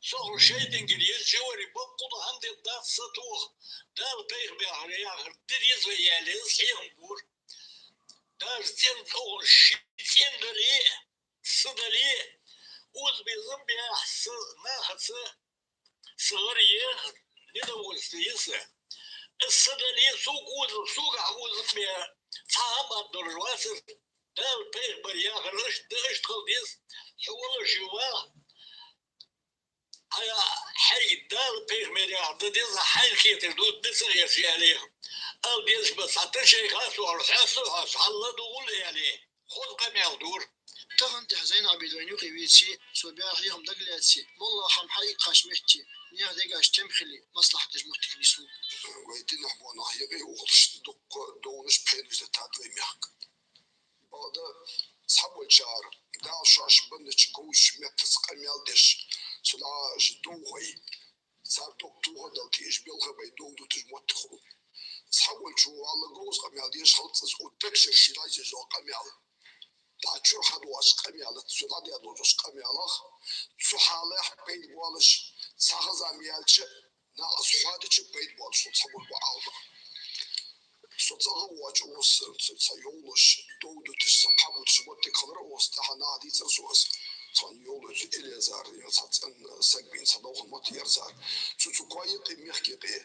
Сохьа шайтӀагара еза, жавари баккъала хӀама дергдац сатоха. Дала Пайхамара яхар де деза вай аьле, из хьехам бора. Даже цӀен цӀогӀа ши цӀен дале, са дале, уж безам бехь са нахаца, са гӀар е, недовольство е са. Са дале, сога уза, сога хьа уза бе, цхьа хӀама ма долаш вац. Дала Пайхамара яхар иштта, иштта хила деза, хьо волаш ю ва. Ая, хьайга Дала Пайхамара яхар де деза, хьайна хетар дувца деза хьерча аьле. Ала дезаш ба цхьа тӀа шайха со, хьо хьоьсу, хьоьсу, хьалла дугӀул аьле. Хоза къамаьл дора. Тахан тӀехьа Зайнаб вайна юкъе веце, цо баь хьехам дагалаьце, моллагӀа хӀама хьаийккхача метте, наьха дегаш тем хиле, маслахьат деш моттиг нийслу. Вай динах бо нах юкъе ухалаш дукха довнаш, пхенаш да тад вай мехка. Бакъда цхьаболчар Дала шоаш баннача говзача меттаца къамаьл деш, цу дӀа уж довхой, цар дог тоха дала тӀа уж белхабай дов дуташ моттиг хул. Цхьаболчо валла говза къамаьл деш хилац из, укх дегашка ший дӀаязъеш дола къамаьл. ДӀа чура хьадоагӀача къамаьлаца, цу дӀадаь долча къамаьлах, цу хьалах пайда болаш, цхьа хаза ма яьлча, нахаца хьоадича пайда боацаш хул цхьаболча Ӏалама. Со цӀагӀа воацаш, укхаза ца, ца йовлаш, дов дуташ, ца кхаьбуташ моттиг хилар, укхаза тӀехьа наха дийцар сона из. Цхьан йовлача Элезар, цхьа цӀен саг бийна цхьа довха моттиг яр цар. Цу, цу коа юкъе, мехка юкъе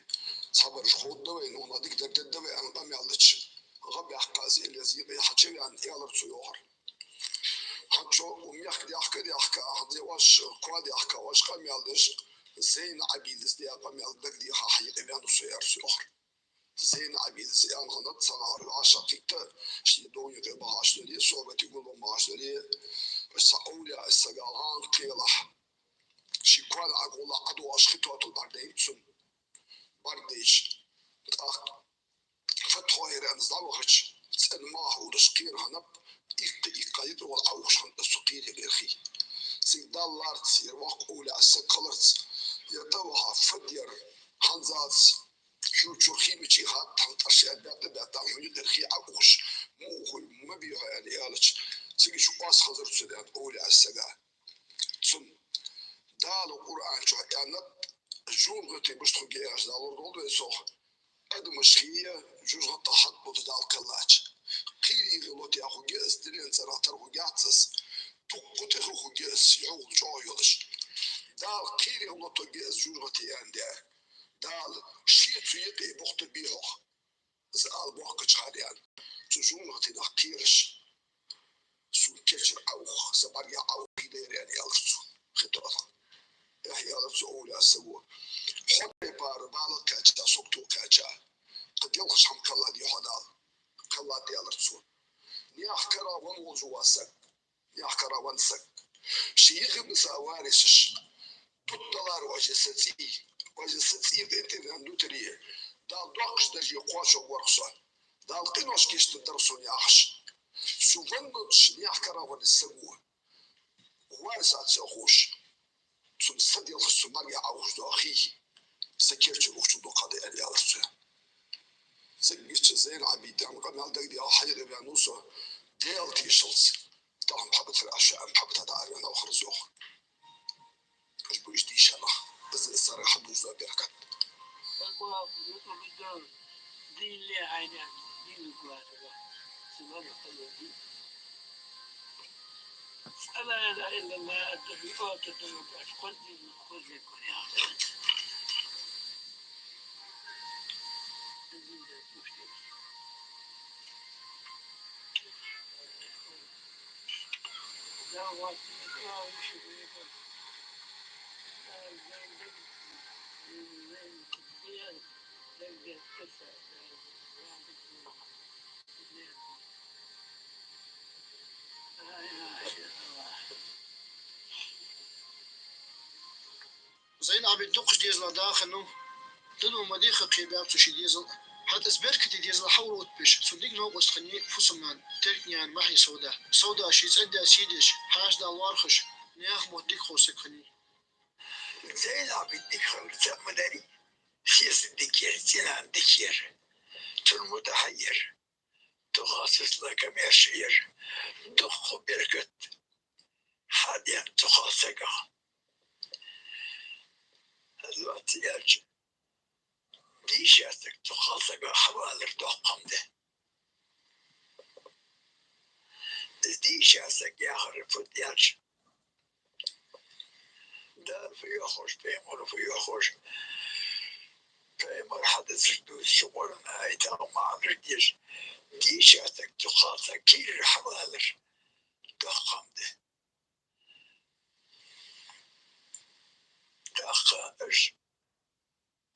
цхьабараш ховргда вайна, укхунах дика дар дергда вай аьнна къамаьл дича, гӀа баьккха из Элеза юкъе хьачувена, аьлар цо йоахар. ХӀанз шо укх мехка даьхка, даьхка, хӀанз оаш коа даьхка, оаш къамаьл деш, Зайнабис даь къамаьл дагадеха хьа юкъе ваьннав со, аьлар цо йоахар. Зайнабис аьнна хиннад цхьан агӀор вӀашагӀкхийтта, ший дов юкъе бахаш дале, согӀати гулбенна бахаш дале, цхьа овлияъ сага гӀанкхелахь, ший коа Ӏа гӀолла ӀодоагӀаш хи тотал бӀаргадайнад цунна. БӀаргадайча, тӀаккха Кхы тхо ер аьнна дӀавахача, цӀена мах хулаш кхера хиннаб, иккха-иккха йитӀа вола Ӏоухаш хиннад цу кхерий гӀирхий. Цига Далла лаьрца, ер воккха овлияъ саг хиларца, ер тӀаваха фадъяр хӀанзалца, чур-чур хий мичай хатта, хьан тӀарш аьнна баьтта-баьтта, хьуни гӀирхий Ӏоухаш, ма ухий, ма бий хьо аьнна аьлча, цига чу къоса хазар цу аьнна овлияъ сага. Цун Дала Къуръан чу аьннад, жожагӀате мишта хургья аьлча, Дала лорадолда вай цох. Адамаш хий, жожагӀатах хьатӀаболаш Дала кхеллача. Кхерий гӀиллакхе хургья из, дунен цӀерах тара хургьяц из. Дукха тӀех хургья из, йӀовхал чӀоагӀа йолаш. Дала кхерий гӀиллакх тохаргья из жожагӀате аьнна. Дала ше цу юкъе бохийтаргба хьох. Из ала боахкача хана, цу жожагӀатенах кхераш, сона керчара Ӏоух, са бӀаргех Ӏоух, хи дайра аьнна, аьлар цо. Хи тоъал. Эхь, аьлар цу овлияъ саго. Хьо тайпара бала кхаьча, сагото кхаьча, кхы делхаш хӀама кхелладий хьона, аьлар. Кхеллад, аьлар цо. Наьха карагӀ венна волаш ва саг. Наьха карагӀ венна саг. Ший йихинна са варисаш. Тутт далар вожа са цӀий. Вожа са цӀий тӀе тӀеран дутаре. Дала доккхача дарже кхоачаргвар-кх со. Дала къинош гешт дергдар сона, яхаш. Цу веннача наьха карагӀ венна саго варисат ца ховш, цун са делхаш, цун бӀаргех Ӏоухаш дола хий са керчара ухачул дукхагӀа да аьнна, аьлар цо. Цига гича Зайнаб-Ӏабидана къамаьл дагадеха хьайгӀа ваьннав со, Даьла тешалца. Тахан мухьаббат хир аша, мухьаббат хьадаьр ваьнна вахар зох. Уж ба уж дийша нах. Из сарахьа дуза беркат. لا إله إلا الله. Зайнаб-Ӏабида дукхача дезалах да хиннав, дано ма дийхха кхебаьб цо ший дезал. ХӀаьта из беркате дезал хьалургӀоттабеш, цун дика новкъост хиннай Фусаман, Теркнаькъан Махьи-Сауда. Сауда ший цӀен-даь сий деш, хьаьша-да лоархӀаш, наьха мотт дика хов саг хиннай. Зайнаб-Ӏабида дика хилар цхьа ма дарий, сесаг дика яр, цӀен-нана дика яр, цун мутӀахьа яр. Дукха хоза лакхе мешаяр, дукха беркат хьадаьннад цу кхалсагах. Хьаьзва ца яьлча, дийша саг цу кхалсагах хьавалар доккха хӀама да. Из дийша саг яхар фуд аьлча, Дала фу йоах ховш, пайхамара фу йоах ховш, пайхамара хьадисаш дувцаш, Къуръан аятах маӀанаш деш, дийша саг цу кхалсага кийрара хьавалар доккха хӀама да. ТӀаккха уж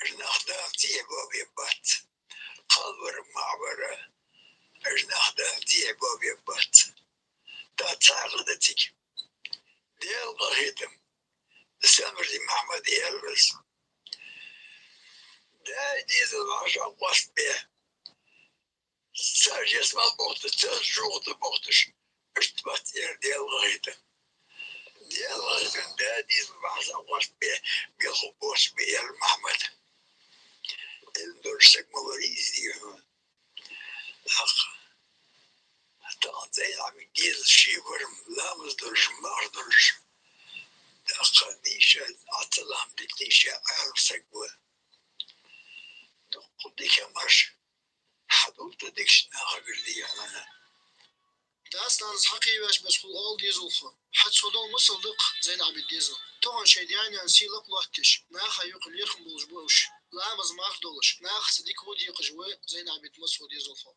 Уж нах Дала цӀихьа боабергбац. Кхалвар, маӀа вар, уж нах Дала цӀихьа боабергбац. ТӀаккха цхьа гӀа да цига. Даьла къахетам, Самарди Махьмада аьлар из. Даь дезал вӀашагӀкъоастабе, цар жесмал бохийташ, цар жугӀута бохийташ, иштта бац ер Даьла къахетам. Даьла къахетам, даь дезал вӀашагӀкъоастабе, мел хургболаш ба ер Махьмад. Ӏилма долаш саг ма варий из, дий хьона. ТӀаккха, тахан Зайнаб-Ӏабида дезал ше вар-м, ламаз долаш, марха долаш. ТӀаккха дийша, Ӏаткъа ламаз деш дийша Ӏаьржа саг ва. Дукха дика хӀамаш хьадувлар дикача нахагара, дий хьона. Дас-нанас хьакхийвеш бес хул оал дезалхо. ХӀаьта цо дола масал да-кх Зайнаб-Ӏабида дезал. Тахан шоай даь-наьна сий лакха лоаттадеш, наха юкъе лерхӀам болаш ба уж. Ламаз, марха долаш, нахаца дика во декъаш ва Зайнаб-Ӏабида мацо дезалхо.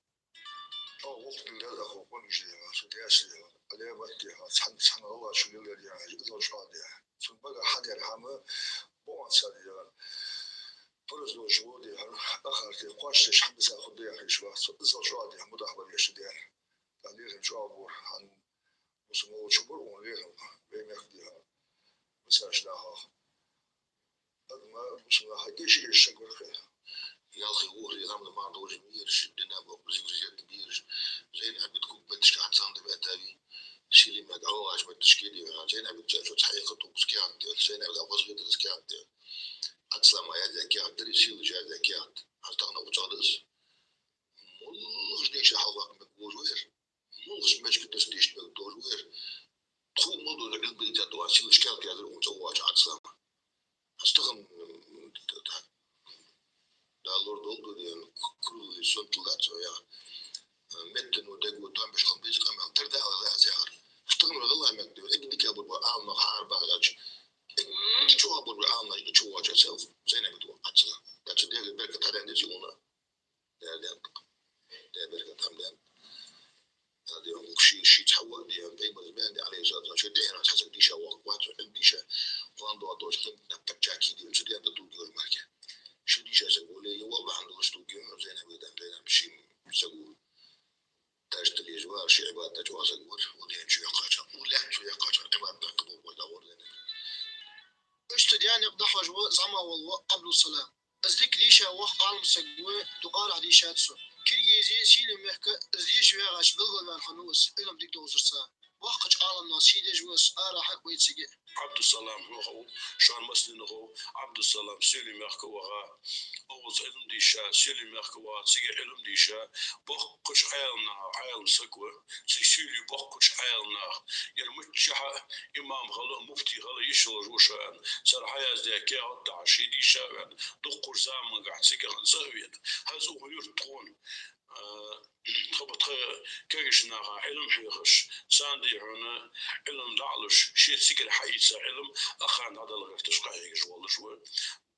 Ӏа гӀулакх дилла даьд, ахо, къонгаш дехьа, цу даьша дехьа, Ӏале маттехьа, цхьан, цхьан гӀалгӀачо лелар яхьа, иза шоана дехьа. Цун бага хьадаьр хӀама бокъонца дехьа. Параз долаш гӀо дехьа, ахарте кхоачаш хӀама дисса хургда яхаш вац цо, иза шоана дехьа, мудах бар яхаш дехьа. ТӀаккха лерхӀам чӀоагӀа бора, хьан бусалба волча бар вон лерхӀам, вай мехка дехьа. Мисаш даха. Ад ма бусалба наха геши-геши саг вар-кх. ялхе, вохаре зӀамига мара долаш ма вий ераш, дина боккъал зикр зерат дий ераш. Зейнаб-бинт ког метташка Ӏа цхьана да ваьтта вий, сийле мехка Ӏовагӏаш метташка дий ваьнна. Зейнаб-бинт цӀа цхьа хьекхар тукхус каьхат да, Зейнаб-бинт вазгӀетарас каьхат да. Ӏабдуссалама яздаь каьхат да, сийлача яздаь каьхат. Хьажа тахан укх чӀоагӀа да из. Моллагӏча дешаш хьалхаваккха мегаргвола вер. Моллагӏча маьждиге дарс дешаш мегаргдолаш вер. Тхога мел дола Ӏилма дийцад вай, сийлача каьхат яздаьр укхунна цӀавоагӀача Ӏабдуссалама. Аз тахан, м, т-, т-, Дала лорадолда вай, ден, к-, куралле сунтал дац вай, яхар. Э, меттано, дего, тоам беш хинна беза къамаьл, тара да ала аз яхар. Аз тахан вай гӀалгӀай мехка дий, эггара дика болча Ӏаламнах хьаарабаха аьлча, эггара чӀоагӀа болча Ӏаламнах чу воагӀаш ва Зейнаб-бинт Ӏабдуссалам. Даьча дега беркат хьадаьнна деза вайна. Даьла даьннад. Даьла беркат хьамдаьннад. Даьла даьннад, укх ши, ши цхьа воӀ даьннад, пайхамара бен да, Ӏалайхи ссалату вассалам, ший тӀехьенах цхьа саг дийша воаккхаргвац, хӀама дийша. Кхоана доагӀа долча хана тӀаккха чаккхе даьннад, цу ден тӀа дулгар марке. Ши дийша саг воле, е воӀ бахьан долаш дулгар, Зейнаб вай даьннад, Зейнаб ший саг ва. Ташта лежа вар, ший Ӏибадат чу вар саг вар, укх ден чу яьккхача, укх лаьтта чу яьккхача Ӏибадат даккха болх бой дагӀор Зейнаб. Иштта даьна юкъе дӀахьош ва зӀамагӀа вола воӀ Ӏабдуссалам. Из дика дийша воккха Ӏалам саг ва, дукха арахьа дийшад цо. Киргизе, сийле мехка, из деша вагӀача белгалваьнна хиннав из, Ӏилма дика довзарца. Боккхача Ӏаламнаха сий деш ва из, арахьа а, вайцига а. Ӏабдуссалам хьона хов, шоана массанена хов, Ӏабдуссалам сийле мехка ваха, укхаза Ӏилма дийша, сийле мехка ваха, цига Ӏилма дийша, боккхача Ӏаламнаха Ӏалам саг ва, цига сийле боккхача Ӏаламнаха. Ер миччахьа имам хила, муфти хила йиш йолаш ва шоана. Цар хьаяздаь каьхат дахьаш, ший дийша ваьнна, дуккхача заманчухь цига хинна цӀа а вена. ХӀанз укх юрта тхона, а, тха ба тха кагийча наха Ӏилма хьехаш, царна дий хьона Ӏилма дӀалуш, ше цигара хьаийца Ӏилма, а хана дӀадала гӀерташ къахьегаш волаш ва.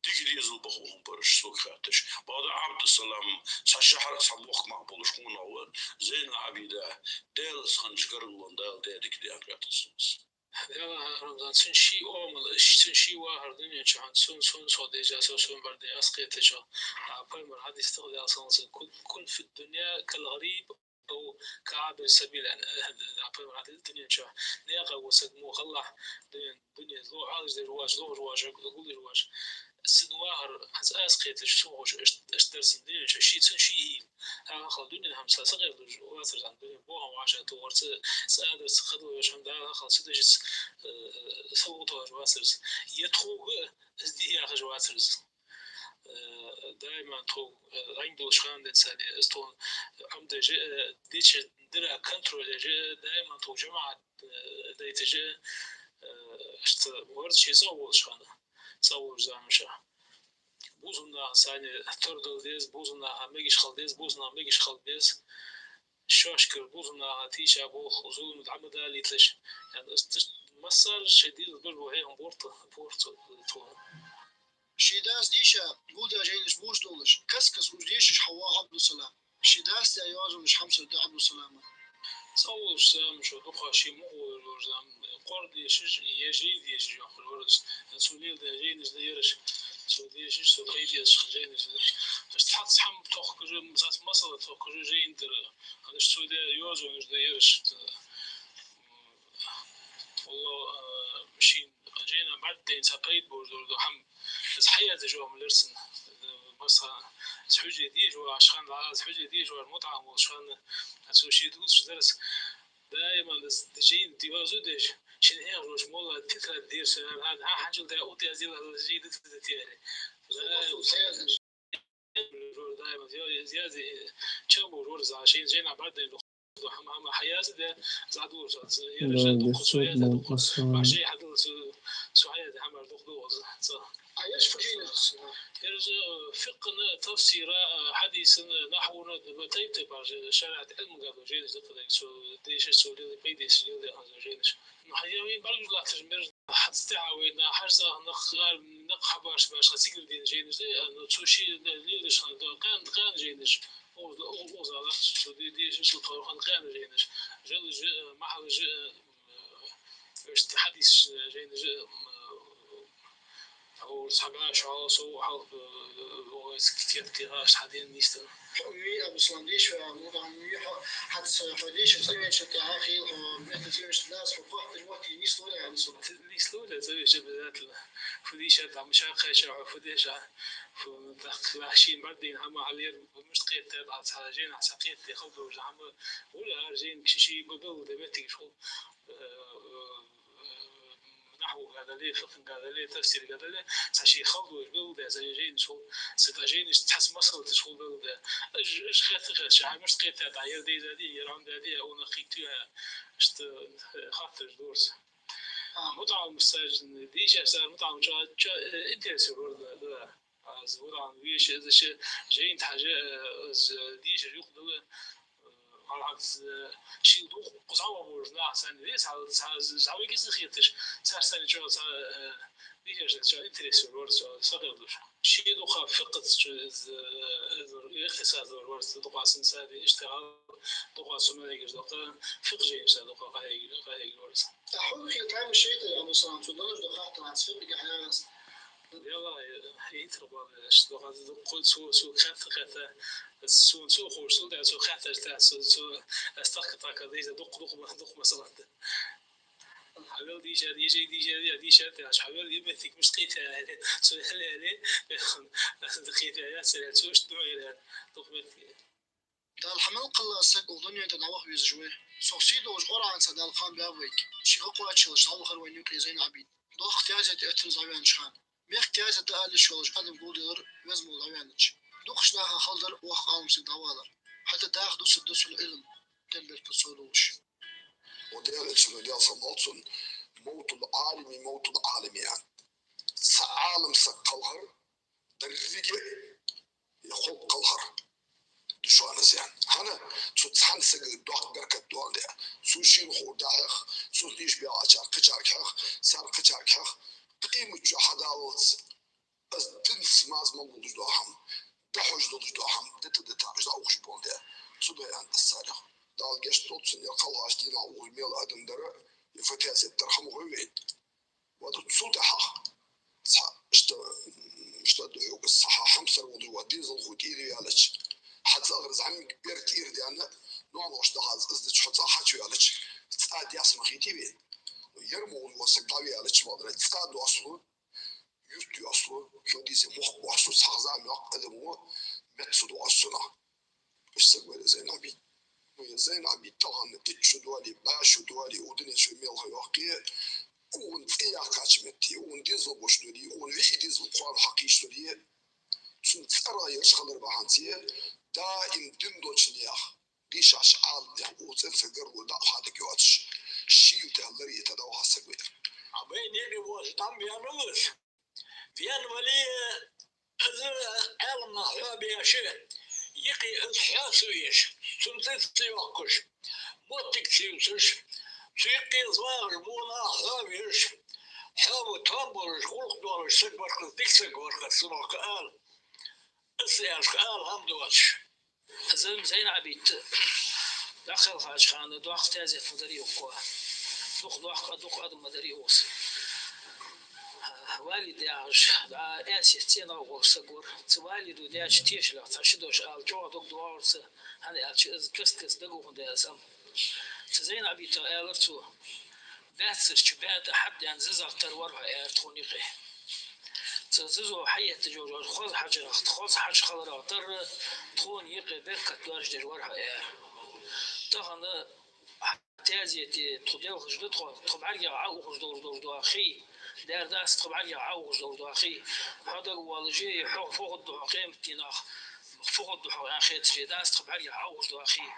Дика дезал ба хов хӀама бараш, сога хаьттача. Бакъда Ӏабдуссалам цхьа шахьар, цхьа мохк мара болаш къонах ва, Зейнул Ӏабида, Даьлаца хиннача гаргало Дала даь дика даьннад, хаьттад сона из. Даьла, Рамзан, цун ший оамал, цун ший вахар дунен чухь, цун, цун цо дежа, со сона бар де аз кхетача, а, пайхамара хьадис тӀа, Даьла салам хилда цунна: «كن، كن في الدنيا كالغريب أو كعابر سبيل», яхаш, э, э, пайхамара хьадис, дунен чухь наькъа вола саг мо хилалахь, дунен, дунен ло Ӏалаш деш воацаш, лохаш воацаш, гулдеш воацаш. Цун вахар, аз, аз кхетача, цун ховш, аш, аш дарсан дунен чухь, ший, цун ший уйла. Дала хала дунен хӀама са, са гӀерташ вацар из, дунен бохам вӀашагӀтохарца, цӀадарца, кхыдола вешан Дала хала цу дешаца, э, э, са вуталаш вацар из. Е тхога, из де яхаш вацар из. Э, даиман тхога, э, ранг долаш хана денз царна, из тхона, э, Ӏомадеш, э, деча дира контроль еш, э, даиман тхога жамаӀат, э, дайташ, э, иштта вар из ше цӀагӀа волаш хана, цӀагӀа волча заманчухь. Бусалба наха санна тара дала деза, бусалба наха мегаш хила деза, бусалба наха мегаш хила беза. Шоашкара бусалба наха тийша болх, зулам дӀа ма далийталаш. Яъни, иштта массане а шоай дезал беш бола хьехам бора тхо, бора тхо, тхо. Ший дас дийша гулдаь жайнаш бувцаш долаш, каст-каста уж дешаш хьавоагӀа Ӏабдуссалам. Ший дас даь йоазонаш хьамсара да Ӏабдуссалама. ЦӀагӀа волча заманчухь дукха ший мукъа волаш вар зам, кхор дешаш, е жай дешаш йоахаш вар из. Цо леладаь жайнаш да ераш, цо дешаш, цо пайда эцаш хинна жайнаш да. Иштта цхьацца хӀама тохкаш, цхьацца масала тохкаш жайна тӀара. ХӀанз цо даь йоазонаш да ераш. Валлахӏи, а, шийна жайна бӀаргадайна цхьа пайда болаш дола хӀама. Из хьаязъеш вар ма лерсана. Масала, из хьужаре дезаш вар, аш хана, из хьужаре дезаш вар, мутаӀалим волаш хана, цо ший дувцаш дар из. Даиман из жайна йоазув деш, шийна хьехаш волча молла тетрадь дера цо, хӀа-, хӀа-, хьанжал даь, ут яздела, жай дитта дитта яхаш. Даиман жора даиман, я, я, я, чам бу жора за, шийна жайна бӀаргадайна хӀама, хӀама хьаяздаь, за дур са, я, да, жа дукха, цо яздаь дукха. Баши хьадал цо, цо хьаяздаь хӀама дукха да из, цо. А еш фу жайнаш? Ер жа, э, фикъхӀа, тафсира, э, хьадиса, нахьва, тайп-тайпара жа, шариӀата Ӏилмага дола жайнаш да кхы дайга, цо дешаш, цо лела, пайда эцаш леладаь хинна жайнаш. Ну, хьаяви бӀаргаш латташ мер. Хьац тӀехьа вайна хьажцӀа нах, нах хьабаш баш ха цигара дийна жайнаш да, ну, цо ший леладеш хинна да, къаьна, къаьна жайнаш. Укхаза, укхаза латташ, цо де-, дешаш, цо тховра хинна къаьна жайнаш. Жал жа, махьал жа, э, иштта хьадис жайнаш, э, Хьо схьагӀаш хьо, со хьалха, э, вогӀийца кхетаде гӀаш хьадена нийсденна. Хьо вий, Абусалам, дийша ваьгӀа, ну, там, вий хьо, хьаца хьо дийша цӀавенча тӀехьа хила хьо, метта цӀавенча дас хьо кхотташ мотти нийслора, Абусалам. Нийслора, цӀавенча обязательно. Фу дийша там, ша кхайша хьо, фу деша, фу тӀаккха шийна бӀаргадайна хӀама хьалера, мишта кхетаде, а цхьа жайна, цхьа кхетаде хала долаш хӀама, гӀур яр жайна, ши-ши ба белгалдаь моттигаш хул, э, э, нахьвага дале, фикъхӀага дале, тафсирга дале, цхьа ши хала долаш белгалдаь, цхьа жайнаш хул, цхьа жайнаш цхьацца масъалаташ хул белгалдаь. Уж, уж хетта-хетта, хӀама мишта кхетаде, ер дайзаде, ер хӀама даьде, ер унах кхийттий, иштта, э, хаттараш дора са. А, мутаӀаллим саг, дийша саг, мутаӀаллим чӀоагӀа, чӀоагӀа, э, интересно вар, да, да. Аз вудан веший, из ши жайна тӀа хьажа, э, из дийшар юкъе дала, э, хьалхагӀа, э, шийла дукха кхуза вагӀаш нах санна вес, хьал, ца, зӀамига из хеташ, цар санна чӀоагӀа, ца, э, дийшар чӀоагӀа интерес вар, чӀоагӀа сагӀа луш. Ший дукха фикъхӀаца чу из, э, из ихтисас вар, вар, дукха син сади иштта хьал, дукха сумалигаш дукха, фикъхӀ жайнаш дукха къахьег-, къахьег вар. Ахьу хи тайм шейтар, Абусалам, цу долаш дукха хаттар аз фикъхӀ гахьяс. Яла, э, хитр бала, что хаза дукха цу, цу хатта, хатта, цу, цу хурсул да, цу хатта, цу, цу, астахка така, диза дукха, дукха, дукха масъалат. Хьавел дийша, дийша, дийша, дийша, дийша, хьавел йиметтик мишта кхетаде, цу хьалеле, кхетаде, цу, цу, цу, дукха меттик. Дала хьа мел кхелла саг укх дунен тӀа дӀаваха везаш ва. Цох сий долаш Къуръанца Дала кхаьбаьб вайга. Ший гӀа кхоачалаш дӀавахар вайна юкъе Зайн-Ӏабид. Доккха таьзет эттар из дӀаваьннача хана. Мехка таьзет да аьлча йолаш адам гулделар веза вола дӀаваьннача. Дукхача наха хала дар воккха Ӏалам саг дӀавалар. ХӀаьта даха дусаргда цун Ӏилма, ден беркат совдолаш. Ва Даьла Элчано, Даьла салам хилда цунна, «موت العالم موت العالم» аьннад. Цхьа Ӏалам саг кхалхар деррига а халкъ кхалхар да шоана зен. ХӀана? Цу цхьан сага доккха беркат доаладаь. Цо шийна ховр дӀахьех, цунца дийша бегӀачар кхычарга хьех, цар кхычарга хьех, къематди хьадаллалца, из динца маза мел луш дола хӀама, дӀахьош долаш дола хӀама, дита-дита, уж дӀаухаш бола де. Цу дой аьнна да царех. Дала гешт долда цунна, ер кхалхаш дийнахьа ухаш мел адам дар, е фатес дар хӀама гой вайна. Ва цул тӀехьагӀа цхьа, иштта, иштта да хьога, цхьа хьа хьамсара волаш ва дезалхо тӀера ваьлча, хьа цӀагӀара зӀамига бер тӀера даьнна, ноаношта даха из, из дича хьо цӀа хьачуваьлча, цӀа даьсса ма хетий вайна. Ер мо ва саг дӀаваьлча, валлахӀи, цӀа доаслу, юрт йоаслу, хьо дийца мохк боаслу, цхьа хаза мохк адам ва, меца доаслу нах. Иштта саг вар Зайн-Ӏабид. Ну, ер Зайн-Ӏабид тахан итт шу доале, бӀаь шу доале, укх дунен чу мел ха йоаккхе, укхун цӀи яьккхача метте, укхун дезал бош доале, укхун виъ дезал кхоана хьакхийса доале, цун цӀерагӀа ераш хилар бахьанце, даим дин долча наьха, дийшача Ӏаламнаьха укх цӀен саг гаргало дӀа а хьадага йоацаш, шийла тӀа лар йита дӀаваха саг вар. А вай нега воаш дӀа ма венавалаш. Венна вале, из Ӏаламнах хьоабеш, юкъе из хьоа ца веш, цун цӀи ца йоаккхаш, моттиг ца ювцаш, цу юкъе из вагӀаш, во нах хьоавеш, хьоава том болаш, гӀулакх долаш саг вар-кх из, дика саг вар-кх из, цунах кхы ала, из аьлча кхы ала хӀама доацаш. Зайн-, Зайн-Ӏабид дӀакхелхача хана доккха таьзет ма дарий укхо. Дукха доккха, дукха адам ма дарий укхаза. Валид яхаш, дӀа Аьсет цӀенагӀа волаш саг вар. Цу Валида даьча тешалах цхьа ши дош ала, чӀоагӀа дог доагӀар цун, хӀана аьлча из каст-каста дагадоха даьд из хӀама. Цу Зайн-Ӏабида аьлар цо: «Баьццарча баьта хьадаьнна зизагӀа тара вар хьо», аьлар, «тхона юкъе». Цу зизо хьаетташ йолча хоза хьажарах, хоза хьаж хиларах тара тхона юкъе беркат доаржадеш вар хьо, аьлар. Тахан таьзете тхо делхаш да тхо, тхо бӀаргех Ӏоухаш долаш дола хий, дер дац тхо бӀаргех Ӏоухаш долаш дола хий. Хьо дагавоалаш, хьо фу хургда хьо къематдийнахьа, фу хургда хьо аьнна хеташ дац тхо бӀаргех Ӏоухаш дола хий.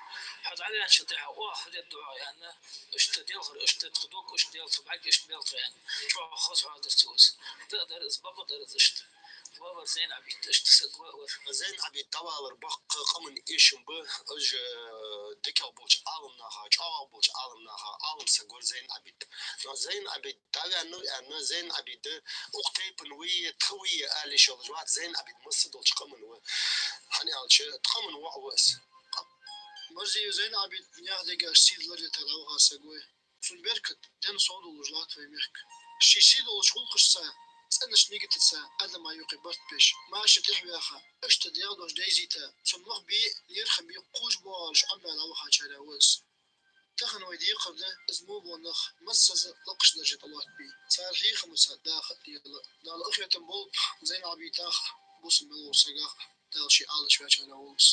Хьо дӀаваьнначул тӀехьагӀа оаха фу дергда хьо аьнна, иштта делхар, иштта тха дог, иштта делхар, тха бӀарг иштта белхар аьнна, чӀоагӀа хоза хьоадаьр цо из. Да а дар из, бакъ а дар из иштта. Ва вар Зайн-Ӏабид, иштта саг ва вар. Зайн-Ӏабид дӀавалар боккха къаман эшам ба, уж, э, дикагӀа болча Ӏаламнаха, чӀоагӀагӀа болча Ӏаламнаха Ӏалам саг вар Зайн-Ӏабид. Но Зайн-Ӏабид дӀаваьннав аьнна, Зайн-Ӏабид укх тайпан вий, тха вий ала йиш йолаш вац, Зайн-Ӏабид масса долча къаман ва. ХӀана аьлча, тха къаман воӀ ва из. Марзиев Зайн-Ӏабид наьха дегаш сий ларйита дӀаваха саг ва. Цун беркат денна совдоалаш латт вай мехка. Ший сий долча гӀулакхашца, цӀенача нигатаца Ӏадама юкъе барт беш, маша тӀехьаваьха, иштта Даьла дош дайзийта, цун мах бе, лерхӀам бе кхувш боагӀаш Ӏомабаьнна вахачарех ва из. Тахан вай декхар да, из мо бола нах массаза лакхача дарже тӀалоаттабе, цар хьехамца даха а лела. Дала къахетам болба Зайнабитах а, бусалба мел волча сагах а, Дала ший Ӏалаш ваьчарех волва из.